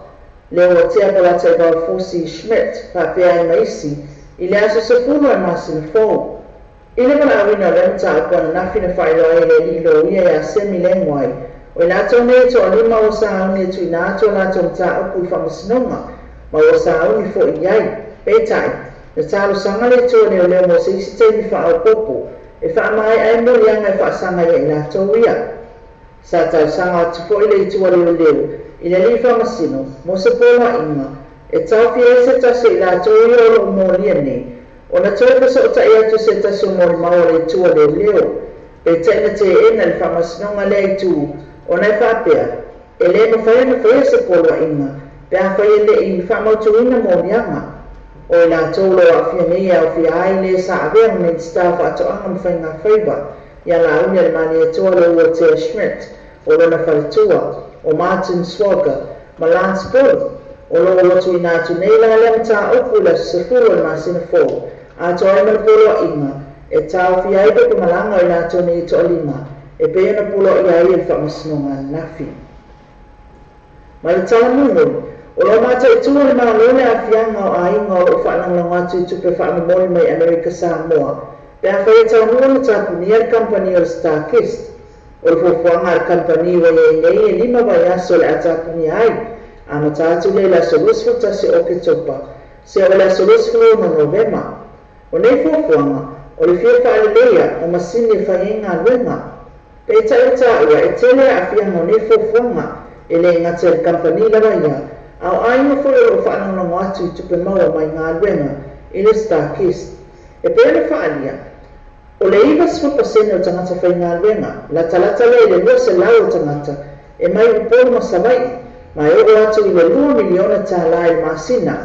Speaker 12: Leuatea Polataivao Fosi Schmidt faapea ai ma isi, i le aso 10 o le masina fou. I le valaauina o lea mataupu ananafi na faailoa ai e le alii loia ia Semi Lengwai, o i latou nei e toalima ua sauni e tuuina atu a latou mataupu i faamasinoga, ma ua sauni foi i ai. Peitai, na talosaga le itu a leoleo mo se isi taimi faaopoopo e faamaea ai moliaga e faasaga ia i latou ia. Sa talosaga atu foi le itu a leoleo i le alii faamasino mo se poloaiga e taofia ai se tasi o i latou ia o lo o molia nei ona toe fesootai atu se tasi o molimau a le itu a leoleo. Peitai na teena le faamasinoga lea itu ona e faapea e le mafai ona faia se poloaiga pe afai e le i faamautuina moliaga. O i latou o lo o aafia nei e aofia ai le sa avea ma Minisita o Faatoaga ma Faigafaiva ia Laauli-a-le-Malietoa Leuatea Schmidt, o lona faletua, o Martin Swagger, ma Lance Bull. O lo o ua tuuina atu nei la lea mataupu i le aso 10 o le masina fou, atoa ai ma le poloaiga e taofia ai pepamalaga o i latou nei e toalima e pei ona poloaia ai e le faamasinoga ananafi. Ma le tala mulimuli, o lo o mataitu e le Malo le aafiaga o aiga o lo o faalagolago atu i tupe faamomoli mai Amerika Samoa pe afai e taunuu ona tapunia le kamupani o le StarKist. O le fuafuaga a le kamupani ua i ai nei e lima vaiaso o le a tapunia ai, amata atu lea i le aso 21 o Oketopa seia oo i le aso 26 Novema. O nei fuafuaga, o le fia faaleleia o masini e fai ai galuega. Peitai o taua, e tele aafiaga o nei fuafuaga, e le gata i le kamupani lava ia, a o aiga foi o lo o faalagolago atu i tupe maua mai galuega i le StarKist. E pei ona faaalia, o le 90% o tagata faigaluega, latalata lea i le 200 o tagata, e mai Upolu ma Savaii, ma e oo atu i le $2 miliona i le masina,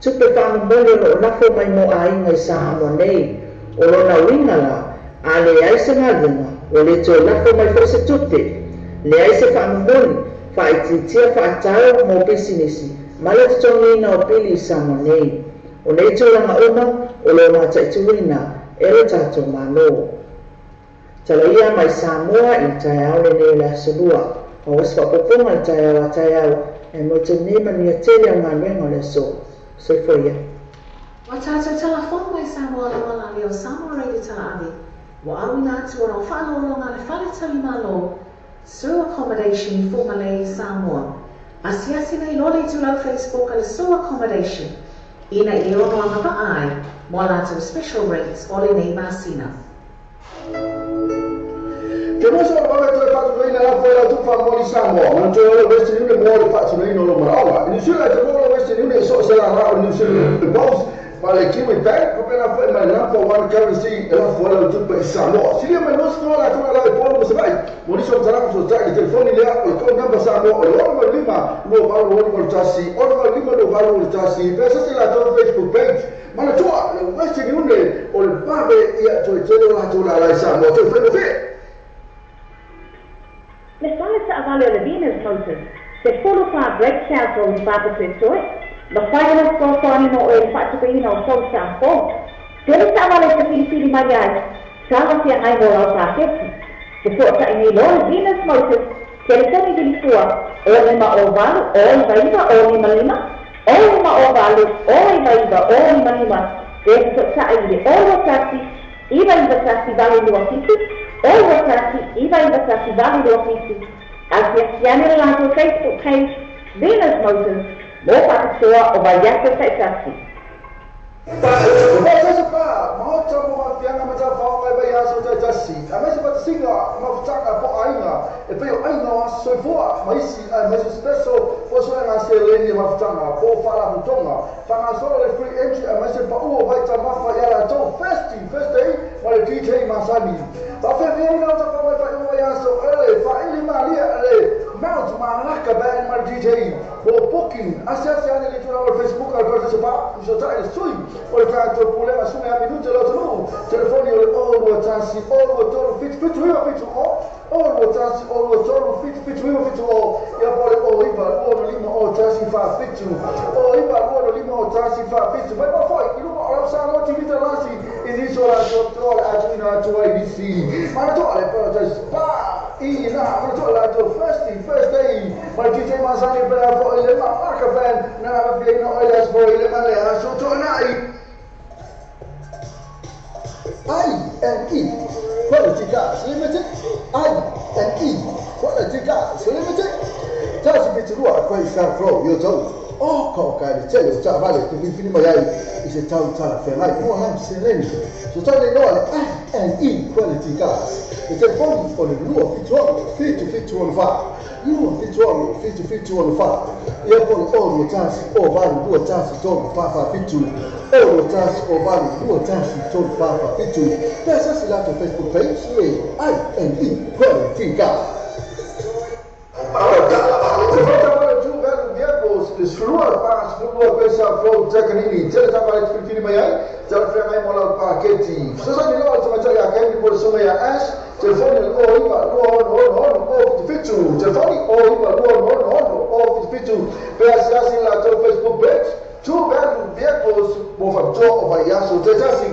Speaker 12: tupe faamomoli o lo o lafo mai mo aiga i Samoa nei. O lona uiga la, a leai se galuega, ua le toe lafo mai foi se tupe, leai se faamomoli, faaitiitia faatau mo pisinisi ma le totogiina o pili i Samoa nei. O nei tulaga uma o lo o mataituina e lo tatou Malo. Talaia mai Samoa i le taeao lenei o le Aso Lua. Maua se faaopoopoga i le taeao a taeao ae mo le taimi nei manuia tele au galuega o le aso. Soifua ia.
Speaker 11: Ua tatou talafou mai Samoa lava la leo Samoa Radio Talaave ua auina atu ona o faaaloaloga a le Fale Talimalo Sue Accommodation i Fugalei, Samoa. Asiasi nei loa le itulau Facebook a le Sue Accommodation ina ia ono agavaa ai mo a latou special rates o lenei masina.
Speaker 7: Ke moso o le toe faatinoina lafo e lau tupe faamomoli i Samoa, manatua o le Western Union mo le faatinoina o lou manaoga. I New Zealand, e te maua le Western Union i so o se lala o New Zealand Post ma le Kiwi Bank, faapena foi ma le number one currency e lafo ai lau tupe i Samoa. Silia mai 20 latou lala i Upolu ma Savaii. Mo nisi o matalaga fesootai i le telefoni lea, o le code number Samoa o le 685 2881 685 2881. Pe asiasi i latou Facebook page. Manatua, le Western Union o le vave ia toe tele o latou lala i Samoa. Toe faigofie!
Speaker 5: Le fale taavale o le Venus Motors, 14 Great South Road i Papatoetoe, mafai ona fesoasoani mo oe i le faatupeina o sou sa fou. Tele taavale e te filifili mai ai, talafeagai mo lau paketi. Fesootai nei loa le Venus Motors, telefoni vilifua, o 5 o 8 o 9 9 o 5 5, o 5 o 8 o 9 9 o 5 5. Fe sotai i le 0 1 9 9 1 8 2 7 0 1 9 9 1 8 2 7. Asiasiane le latou Facebook page Venus Motors mo faapitoa o vaiaso taitasi.
Speaker 7: Pa, maota mo mafianga mata whaonga e vai aso taitasi. A mese patasinga mafutanga po ainga e peo ainga o aso soifua maisi a mese special po soe ngā se leni mafutanga po whala hutonga. Whanga solo le free entry a mese pa uo vai ta mafa ia la tau festi, first day ma le DJ Masani. Whawhe via ina o ta whaonga whai uo vai aso ele, whaili malia ele Mount Malaka Band ma le DJ mo booking. Asiasi ane le tuna o Facebook al Persa Pa, so ta le sui o le tatou pulega sume a minute lo tonu. Telefoni o le 0 1 0 3 7 7 9 7 0 0 1 0 3 7 7 9 7 0 ia po le 0 9 2 5 0 1 4 7 0 9 2 5 0 1 4 7 mai pa foi i luga o lau sa lo TV talasi i ni so la so to le atu ina atu ai ni si mana to le pa pa i na mana to la to first day ma DJ Masani pela fo i le Malaka Band na na fi no oil as fo i le male aso to na i I&E Quality Cars Limited. I&E Quality Cars Limited. Tasi fiturua koe sa flow yo tau. O ka ka le tele o ta vale te fini mai ai i se tau tala whengai mo lam se leni. So tau le noa le I&E Quality Cars. Le telefoni o le 2 7 7 7 1 4 2 7 7 7 1 4 Ia po le 0 1 0 8 2 1 3 4 4 7 0 1 0 8 2 1 3 4 4 7 Pesa si lato Facebook page le I&E Quality Cars. Sua flow tekanini tele tapa le fifini mai ai tele fea mai mo lau paketi. Sasa ni loa tamatai a kendi po le sunga ia Ash. Telefoni le 0 9 2 6 6 6 7 Telefoni 0 9 2 6 6 6 7 Pea siasi la tau Facebook page Two Value Vehicles mo faapitoa o vaiaso taitasi.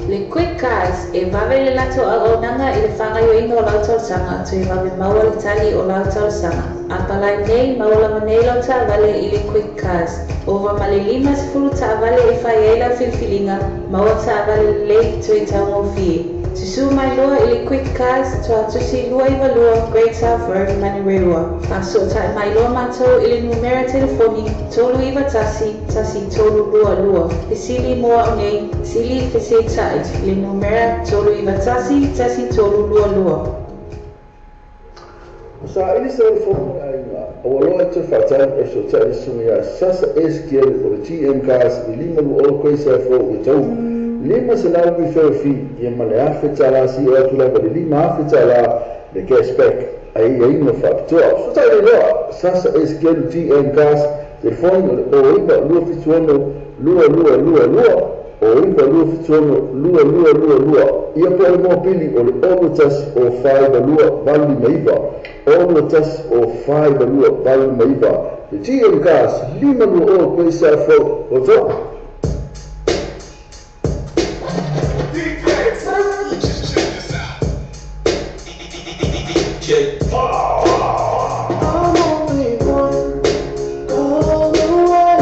Speaker 11: Le Quick Cars e vave le latou auaunaga i le fagaioina o lau talosaga toe vave maua le tali o lau talosaga. A palai nei maua lava nei lau taavale i le Quick Cars. Ova ma le 50 taavale e fai ai lau filifiliga maua taavale lelei toe taugofie. Susū mai loa i le Quick Cars toatusi 292 Great South Road, Manurewa. Faasootai mai loa matou i le numera telefoni 391 1322. Fesili mo au nei, sili fesetai le numera 391 1322.
Speaker 7: Sa ili se le fono ainga, o aloa te whatau e so te sunga ia Sasa SQL o le TM Cars i lima lu o koe sa fo o tau. Lima se lau mi feo fi, ia ma le afe tala si o atu lava le lima afe tala le cashback ai ia inga whapitoa. So ta le loa, Sasa SQL TM Cars, telefoni o le 09 271 2222 o 9 271 2222. Ia po le mōpili o le 0 1 0 5 2 8 9 0 1 0 5 2 8 9. Le TM Cars, lima lu o koe sa fo o tau.
Speaker 12: I'm only one call away.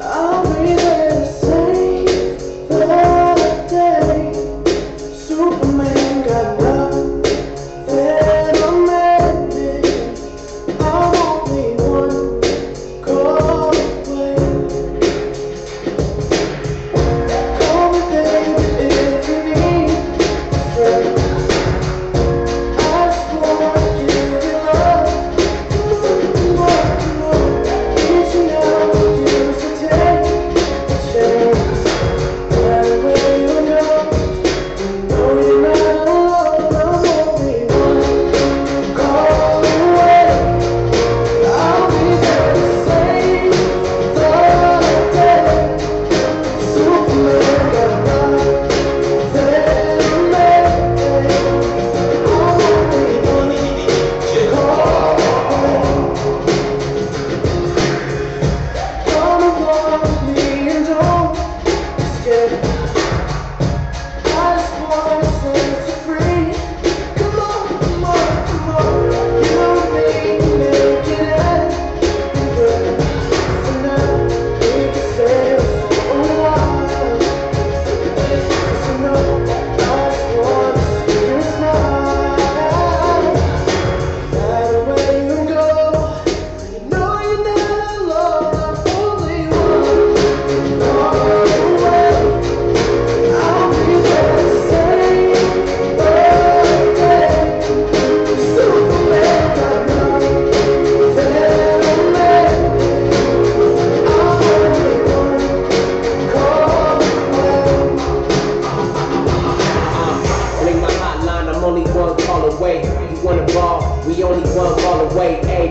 Speaker 12: I'll be there to save the day. Superman got nothing on me. I'm only one call away. Call me, baby, if you need a friend. I just wanna give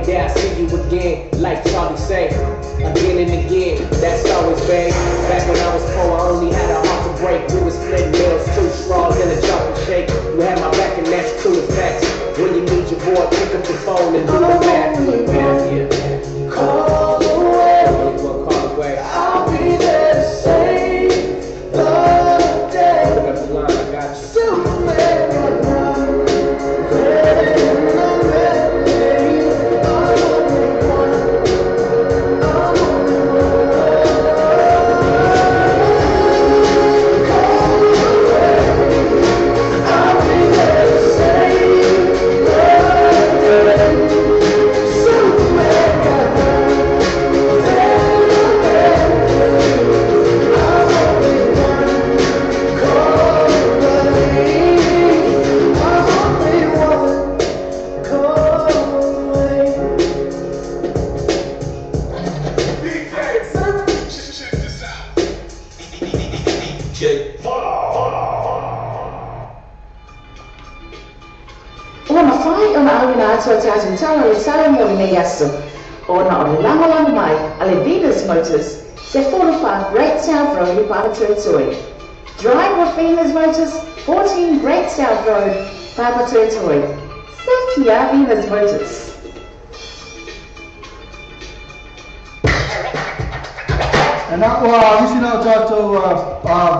Speaker 13: day I see you again, like Charlie say. Again and again, that's always, babe. Back when I was poor, I only had a heart to break. We was splitting meals, 2 straws and a chocolate shake. You had my back and that's true to facts. When you need your boy, pick up the phone and do the math. Yeah.
Speaker 3: Call away.
Speaker 13: Only one call away.
Speaker 3: I'll be there to save the day.
Speaker 13: Pick up the line, I got you.
Speaker 3: Superman,
Speaker 5: Ona o le lagolago mai a le Venus Motors, se 45 Great South Road i Papatoetoe. Drive with Venus Motors, 14 Great South Road, Papatoetoe. Sakia Venus Motors.
Speaker 7: Na ua nisi na o tātou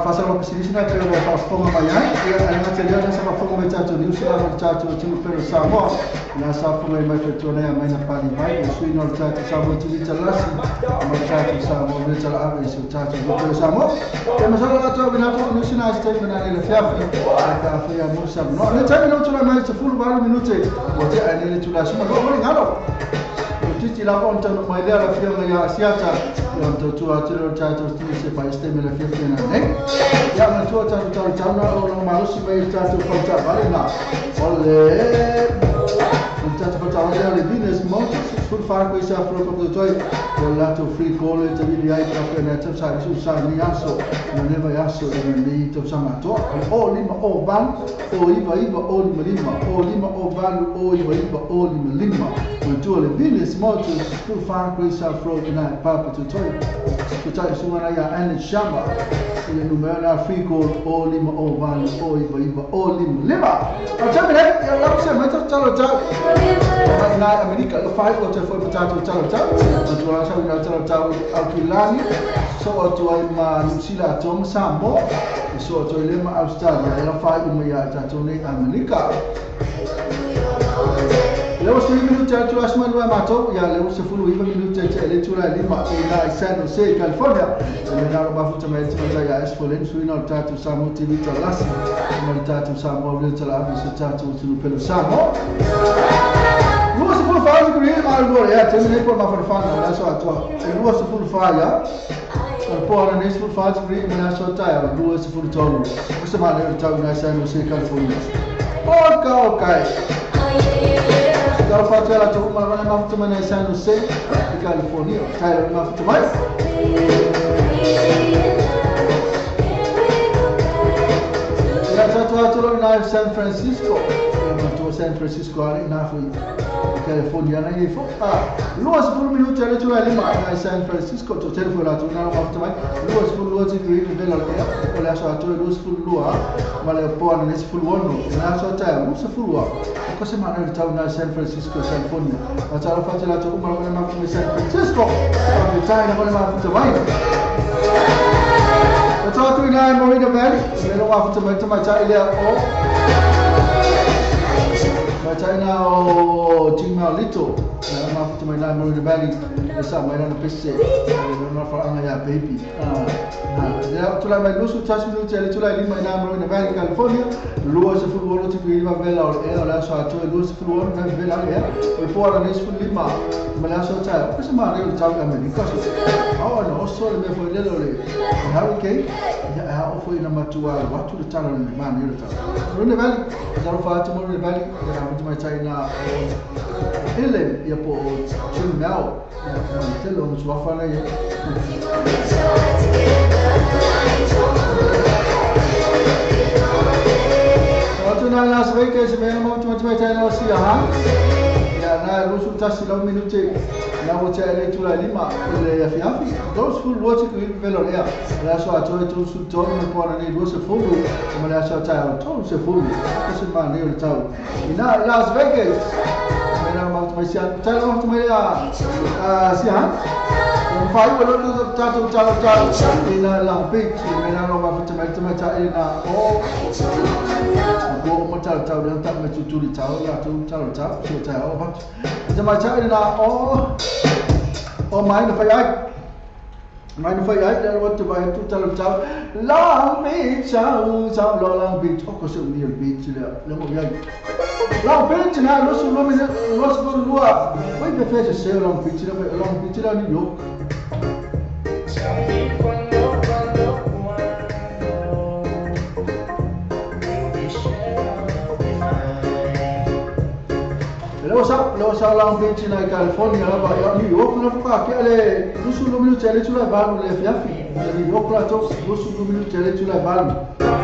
Speaker 7: whasalo pasilisi na pera wa whafonga mai ai. Ia ai ngā te leo nasa whafonga mai tātou niusi na mo tātou tunu pera Samoa. Nā sa whafonga mai whatua nei a mai na pali mai. O sui no tātou Samoa tini talasi. Ma tātou Samoa me tala ave i so tātou pera Samoa. Ia masala rātou winato niusi na ase taimi na nele whiawhi. Ai ka awhia mo Samoa. Ne taimi no tula mai te fulu waru minute. O te ai nele tula suma. Loa mori ngalo. Titi la on tanu mai lea la fionga ia Asiata ia on tautua atu leo tātou tini se pai ste me la fia na nei ia ma tua tātou tau tau na o no malusi mai tātou fauta vale na o le on tātou fauta vale o le Venus Motors full far ko isa fro ko toi o la to free call e te vili ai ka pena tau sa su sa ni aso na neva aso e ni tau sa matoa o lima o val o iva iva o lima lima o lima o val o iva iva o lima lima o le Venus Motors full far ko isa fro na papa to toi ko tai sunga ia Alan Shama le numero na free call o lima o val o iva iva o lima lima o tau me ia la se mai tau tau tau na Amerika lo fai o te foi potato tau tau o tu asa ina tau tau Aukilani so o tu ai ma New Zealand Tom Samoa so o tu le ma Australia ela fai uma ia tātou nei Amerika. Leo se minuti atu asma lua matou ia leo se fulu iva minuti atu ele tula lima e na i San Jose, California. E na ro mafuta mai te mata ia Esfolen suina o tātou Samoa TV talasi. Ma le tātou Samoa le tala ave so tātou tunu pelo Samoa. Lua se fulu faa kuri ma lua ia te nei po mafarfana la so atua. E lua se fulu faa ia. O po ana nei se fulu faa kuri ma so taia lua se fulu tolu. O se ma le tau na San Jose, California. Oka oka. Tau whātua tō uma rana mafuta mai nei San Jose, California. Tai mafuta mai. Ia tātou atu nei San Francisco. Ia matua San Francisco ari nā fui California nei fo. Lua se fulu minuti ale tula lima nei San Francisco. Tō telefo la tū nā mafuta mai. Lua se fulu lua tiki i vela le ea. O le aso atu lua se fulu lua. Ma le poa na se fulu ono. Na aso taia lua se fulu lua. Ko se mana le tau na San Francisco, California. A tau whātua la tō uma rana mafuta mai San Francisco. Ka tai na kone mafuta mai. Ka tau atu i nā Morena Valley. Me lo mafuta mai tamai tai lea o Mai na o Tingmao Lito. Na mafuta mai nā Morena Valley. E sa mai nana pese. E nana whaanga ia baby. Ia tula mai lusu tasi minuti ale tula lima i nā Morena Valley, California. Lua se fulu ono tipu i lima vela o le ea o le aso atoe lua se fulu ono vela vela le ea. O le poa na nei se fulu lima ma le aso taia. O se maa reo le tau i Amerika. Ao ana oso le mea foi lele o le hurricane. Ia a o foi na matua watu le tala le maa nei le tau. Morena Valley, tau whaatu Morena Valley. Ia rā mutu mai tai nā Helen ia po o Jim Mao. Ia tele o mutuawhana ia. Watu na Las Vegas me mo tu tu tai no si ha. Ya na lusu tasi lau minute na wo te le tula lima le ya fiafi. Those who watch ku velo lea. La so ato tu su to me pona ni lu se fulu. Ma la so ta to se fulu. Ko se ma ne o tau. Ina Las Vegas. Me na mo tu sia ta lo tu me ya si ha. Fai o lo ta tu ta ta ina Long Beach me na lo ma tu me ta ina o go mo ta ta le ta me tu tu li ta ya tu ta ta so ta o ba te ma ta ina o o mai no fai ai mai no fai ai le lo tu ba tu ta ta Long Beach sa lo Long Beach o ko se mi beach le le mo ya Long Beach na lo su lo me lo su lo oi pe fe se Long Beach le Long Beach la New York. Lo sa Long Beach na California la ba New York na fa ke ale lusu lo minu tele tula balu le fiafi New York la to lusu lo minu tele tula balu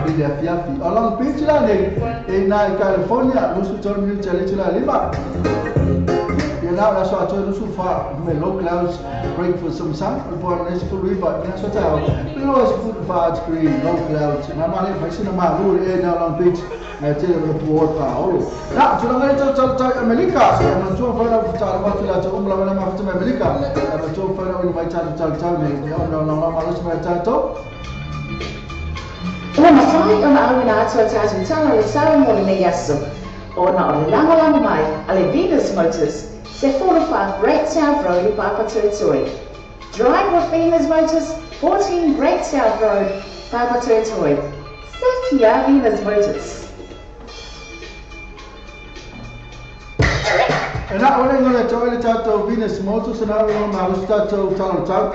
Speaker 7: le fiafi Long Beach la ne na California lusu to minu tele tula lima ya na la so to lusu fa me low clouds break for some sun po na se fu river na so ta lo se fu fa green low clouds na ma le fa sina ma lu e na Long Beach na te le po ta olo na tu la ngai ta ta Amerika na tu fa na ta ma tu la ta la ma fa Amerika na tu fa na mai ta ta ta ne na na ma lo ma ta to
Speaker 5: Ua mawhai o na au ina atua tātou tanga le sao mo le nei aso. O na o le lagolago mai a le Venus Motors, se 45 Great South Road i Papatoetoe. Drive with Venus Motors, 14 Great South Road, Papatoetoe. Sakia Venus Motors.
Speaker 7: Na ole ngole to le tato Venus Motors na ole ma lo tato talo tau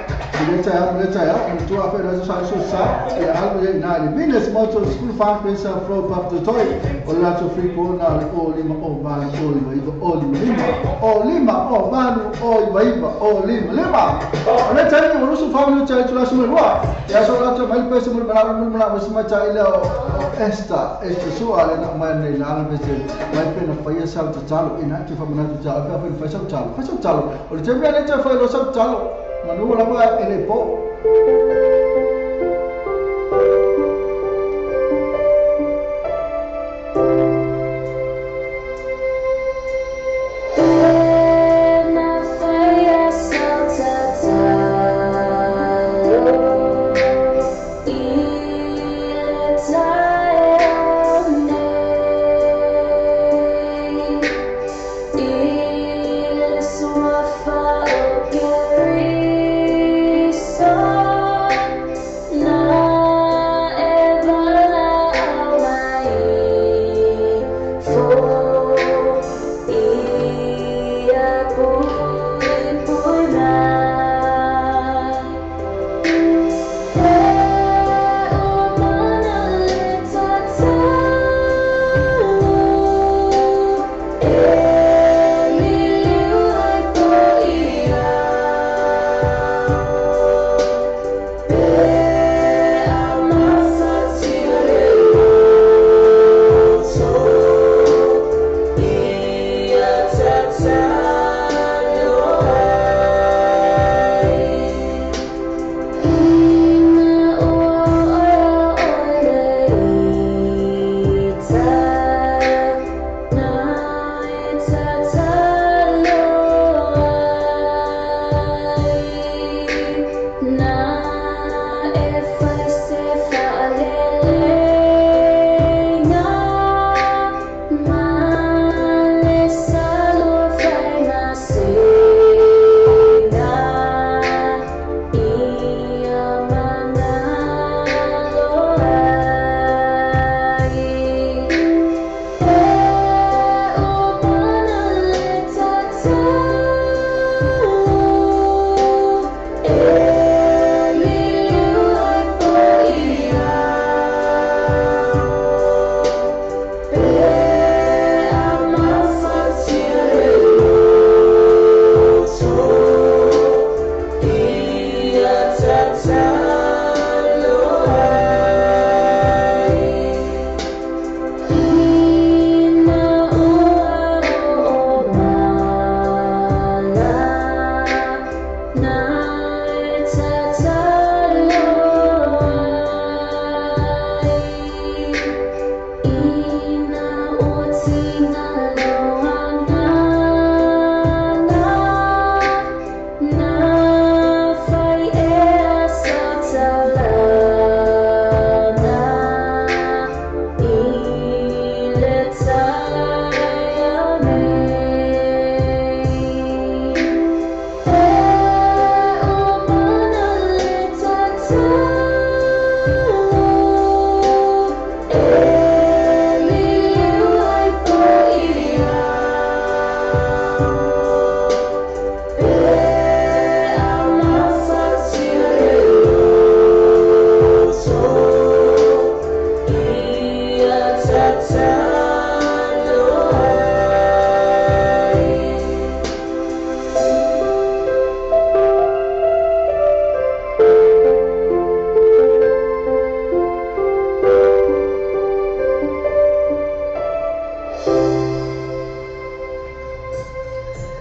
Speaker 7: le ta le ta ya tu a faire sa so sa e al le na le Venus Motors full farm pesa fro pap to toy o la to free ko na o lima o ba o lima o lima o lima o ba o lima o lima lima o le ta ni o su farm le ta tu la su me ya so la to mai pesa mo la mo la mo ma ta ile o esta esta su ale na ma ne la me se mai pena fa ya sa to talo ina tu fa na tu talo fa fa talo fa talo o le te le te fa lo sa talo manu la ba ele po.
Speaker 14: Swafa o Gary.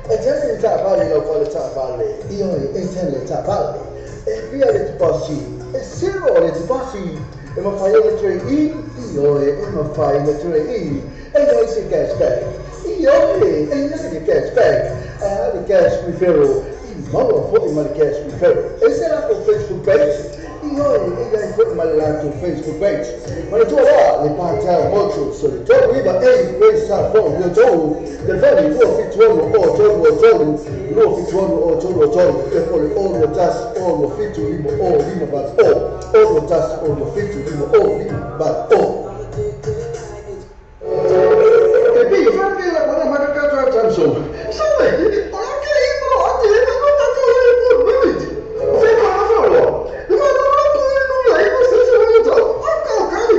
Speaker 7: E tele le taavale lau fale taavale, ioe, e tele le taavale. E fia le tupasi, e 0 le tupasi. E mawhai le trade in, ioe, e mawhai le trade in. E iai se cashback, ioe, e iai le cashback. A le cash referral, i maua foi ma le cash referral. E se la Facebook page, ioe, e iai foi ma le latou Facebook page. Ma le tua loa, le Patel Motors, so le 39 A Grace South Road, le tolu, telefoni 271 o 3 o 3, 271 o 3 o 3, e po le 0 1 0 7 5 0 5 8 0 0 1 0 7 5 0 5 8 0. E pi, fa fi la buona ma ka tra tanso. Sabe, ora che io a te non ta tu e por vedi. Se fa la solo. Ma non la tu non la io se se non to. Ka ka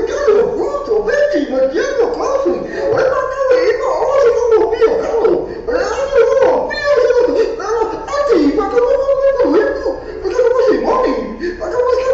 Speaker 7: ka brutto, vedi, ma chiedo cosa. Ma ma tu io ho se tu pio, cavolo. Ma no, pio se no. A ti, ma come come come ma come si muove? Ma come si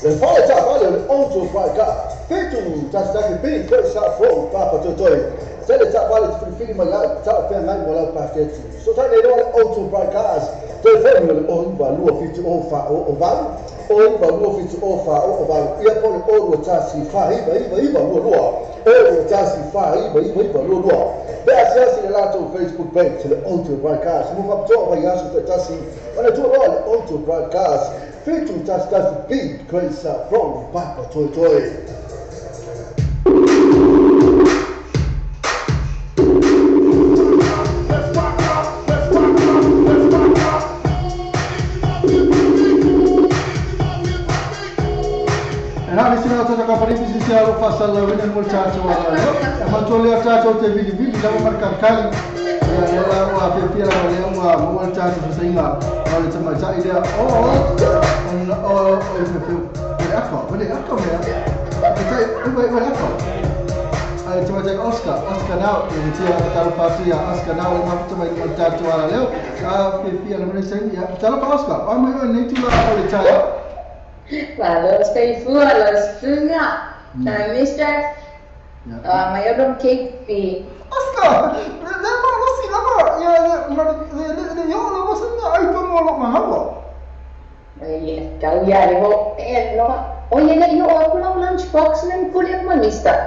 Speaker 7: Le fale taavale o le Auto Bright Car, 7 1 1 B Great South Road, Papatoetoe. Tele taavale te filifili mai ai, taalafeagai mo lau paketi. So tai nei loa le Auto Bright Cars, telefoni o le 0 9 2 7 0 4 0 8, 0 9 2 7 0 4 0 8, ia po le 0 2 1 4 9 9 9 2 2, 0 2 1 4 9 9 9 2 2. Pe asiasi le latou Facebook page, le Auto Bright Cars, mo faapitoa vaiaso taitasi, ma le tua loa le Auto Bright Cars, 7 1 1 B Great South Road, Papatoetoe. Oscar now, Oscar now,
Speaker 14: Mister, my other cake be
Speaker 7: Oscar.
Speaker 14: Lunchbox and put it my mister.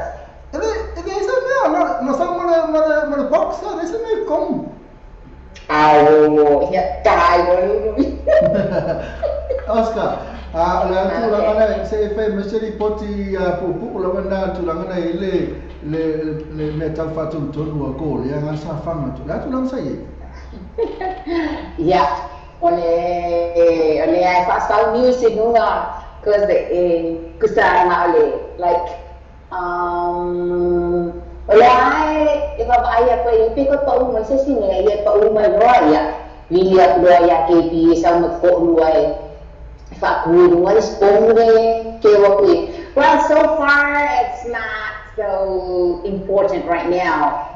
Speaker 7: Oscar, la tulaga se fe meseri poti pupu la wanda tulaga ile le le metal fatu tolu ko le nga sa fanga tu la tulaga sa ye.
Speaker 14: Yeah, ole ole ai fa sound music nunga cause the kusa na ole like ole ai e va ai ko e pe ko pa u mai se sine e pa u mai loa ya William loa ya ke pi sa mo ko lua e well, so far it's not so important right now.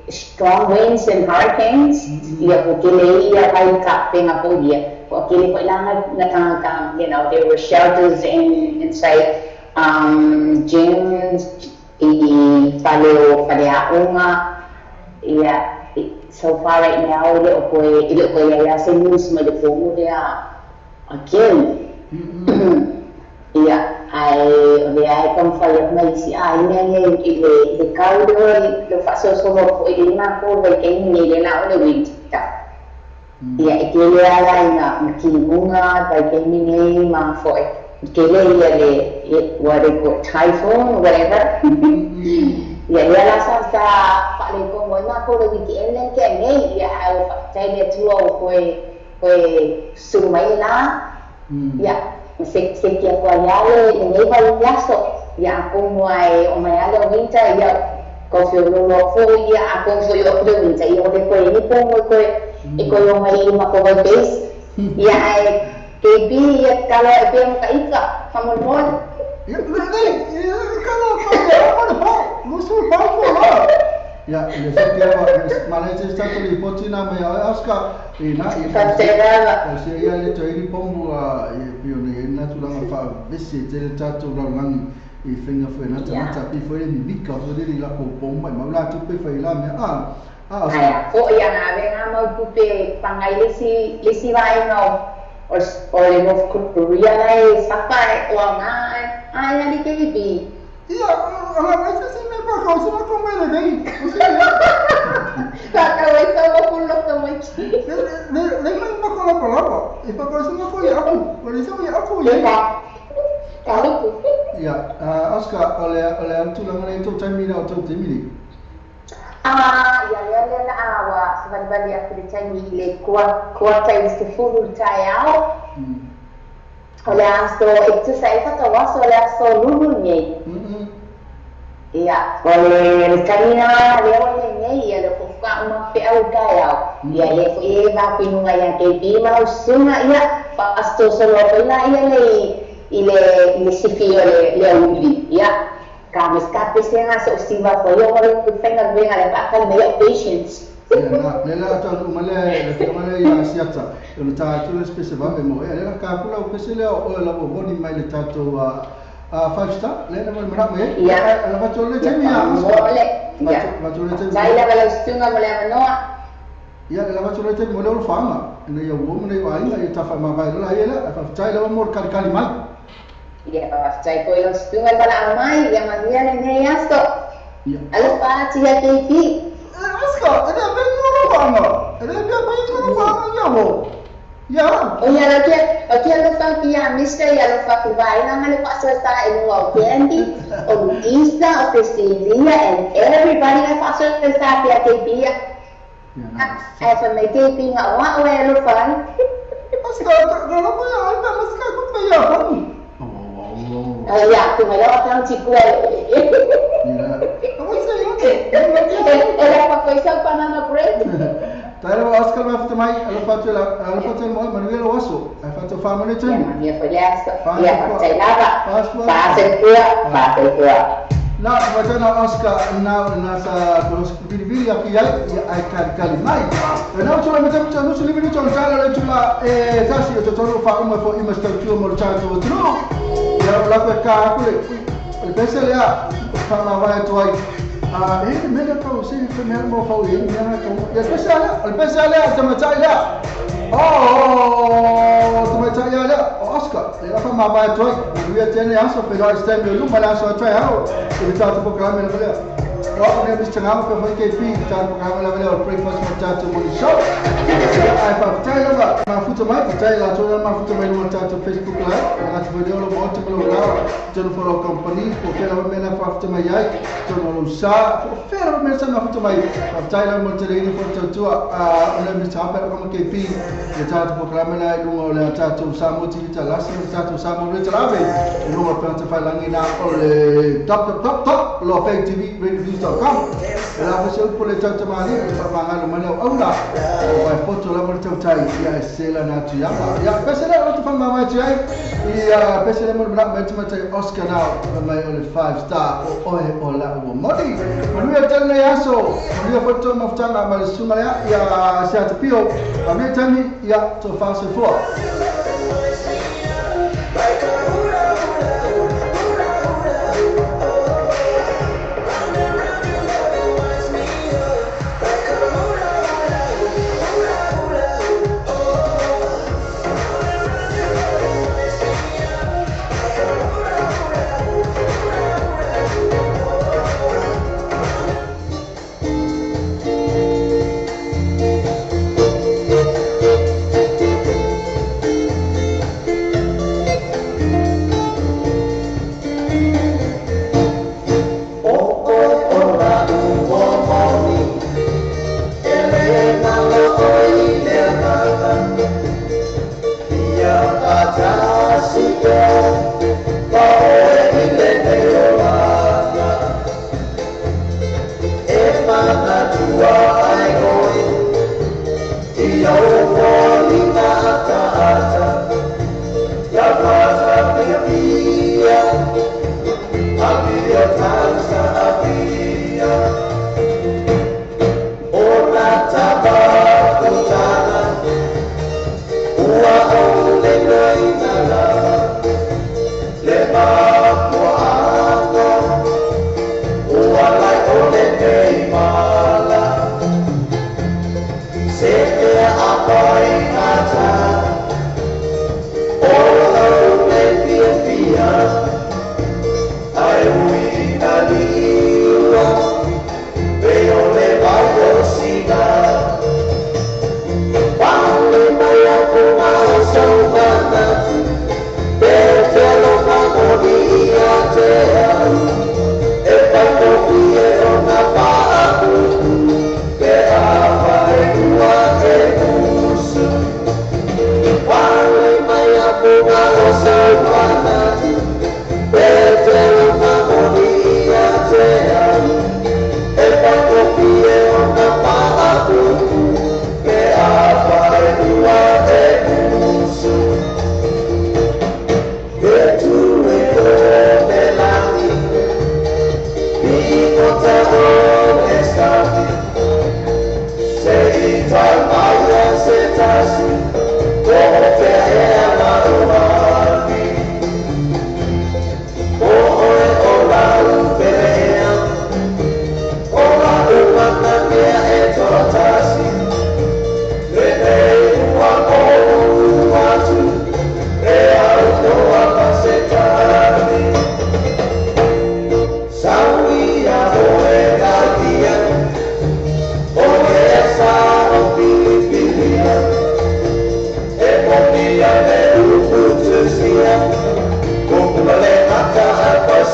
Speaker 14: Strong winds and hurricanes. You know, there were shelters inside gyms. Yeah, so far right now, again. Yeah, I come for my what they call typhoon, whatever. Yeah, yeah, sa sa ko mo na ko le weekend le ke nei ya tai le tuo ko ko sumai la. Ya, se se kia ko ya le nei ba ya so ya ko mo ai o mai ale winter ya ko fio lo fo ya ko fo yo ko winter yo le ko ni ko mo ko e ko yo mai ma ko base. Ya ai KB ia kalo e pia mo ka ika faamolemole.
Speaker 7: Ia lelei ia kalo pa mo pa musu pa ko la. Ia le se kia ma le se sa to lipoti na me Oscar i na i
Speaker 14: Faafetai.
Speaker 7: Se ia le to iri pombu a e pio ne na tulaga faavesi e tele tatou lalolagi i faiga foi na tagata pei foi le mimika foi lele i lakou pou mai mau latou pe fai la mea a a
Speaker 14: Aia fo'i ana avega mau tupe pagai le isi le isi vaega o o le North Korea la e sapa e o aoga ai ali KB.
Speaker 7: Ia ala mai se se mea pa kau se ma ko mai le nei o se ia.
Speaker 14: Whakau ai tau o loto mai ki.
Speaker 7: Le le le mai ma ko lapa lapa e pa kau se ma ko ia aku o le se ia aku ia.
Speaker 14: Ka luku.
Speaker 7: Ia Oscar o le o le tulaga nei tou taimi na o tou taimi nei.
Speaker 14: Ah, ia lea lea la a ua savalivali atu le taimi i le kuata i le 10 le taeao. O le aso e tusa ai fatauaso o le aso lulu lenei. Ia, o le le taimi lena lea ua i ai nei, ia le fofoga uma feau i le taeao. Ia lea foi e vafinuga ia KB ma lau susuga, ia, faasosoloa foi laia le i le i le sifi o le le auli. Ia, ka me ska pesega so siva fo yo le faiga vega le faatali mai au patients.
Speaker 7: Ia na le la taunuu ma le le faiga ma le ia siata o le tatou le spese vave mo ea le la ka kula o pese lea o oe la ua moni mai le tatou a five star le na mo le manao mai ai
Speaker 14: Ia,
Speaker 7: la vato le
Speaker 14: ia
Speaker 7: taimi ia Oscar
Speaker 14: faamole. Ia,
Speaker 7: vato le taimi
Speaker 14: faafetai lava lau susuga mo le avanoa.
Speaker 7: Ia le vato le taimi mo le olofaga ina ia uo ma nei o aiga ia tafa mavae lola ai lea faafetai lava mo le kalikali mai.
Speaker 14: Ia, faafetai foi lau susuga le valaau mai, ia manuia lenei aso.
Speaker 7: Ia.
Speaker 14: Alofa atu ia KB.
Speaker 7: Oscar, e le mea i olofaga e le mea mai i olofaga ia mo. Ia.
Speaker 14: O ia lau kia, o kia alofa atu ia Mister, ia alofa atu vaega ma le faasoesa e luga o Candy, o Luisa, o Priscilia, and everybody na faasoesa atu ia KB ia. Ae fai mai KB nga o a'u e alofa ai.
Speaker 7: Oscar, ka alofa ia ai mea masika kupe ia homu.
Speaker 14: Ia, tu mai lau atau tikua e. E la fakoisa banana bread.
Speaker 7: Tai lava Oscar mafuta mai, alofa atu la alofa atu le moe manuia lou aso. Ae faatu faamanu le
Speaker 14: Ia
Speaker 7: taimi.
Speaker 14: manuia foi le aso. Ia faafetai lava.
Speaker 7: Faasefua.
Speaker 14: Faasefua. Faasefua.
Speaker 7: Na, matana Oscar na na sa kolos vilivili aku iai ia ai kalikali mai. E na tula mata mata nusu livi nusu tala le tula e tasi o totonu fa uma fo ima stau tua mo le tatou atunuu. Ia o lako e ka aku le le pese lea fa ma vai atu ai. A e le mea kau se fe mea mo fau e mea na kau. Ia le pese lea, le pese lea tamatai lea. Oh, tamatai lea o Oscar. Le fa ma vai atu ai. Manuia tene aso pe loa i taimi o luma le aso a taeao. I le tatou polokalame lava lea. O le Mr. Ngao pe foi KP i le tatou polokalame lava lea o le Breakfast mo le tatou morning show. Ia ae faafetai lava mafuta mai, faafetai latou na mafuta mai luga o le tatou Facebook Live. E manatu foi lea o lou maota ma lou laoa i totonu foi o lau company, po o fea lava mea na faafuta mai ai, totonu o lou sa, po o fea lava mea sa mafuta mai. Faafetai lava mo le tele foi le tautua o le Mr. Hapa ma KP i le tatou polokalame lea i luga o le tatou Samoa TV Talasi ma le tatou Samoa Radio Talave i luga o le pegata failagi na o le www.lofangtvradioviews.com. E la foi se upu le tautamālie e faamagalo mai le auauna o vai poto lava le tautai ia e sela na atu iama. Ia pese lea o te whamamai atu ai ia pese lea mo le manao mai tamatai Oscar nao mai o le 5 star o oe o la ua moni. Manuia tele nei aso, manuia foi tō mafutanga ma le susuga lea ia se atapio, manuia taimi ia tō whaasoifua.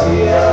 Speaker 9: Sia.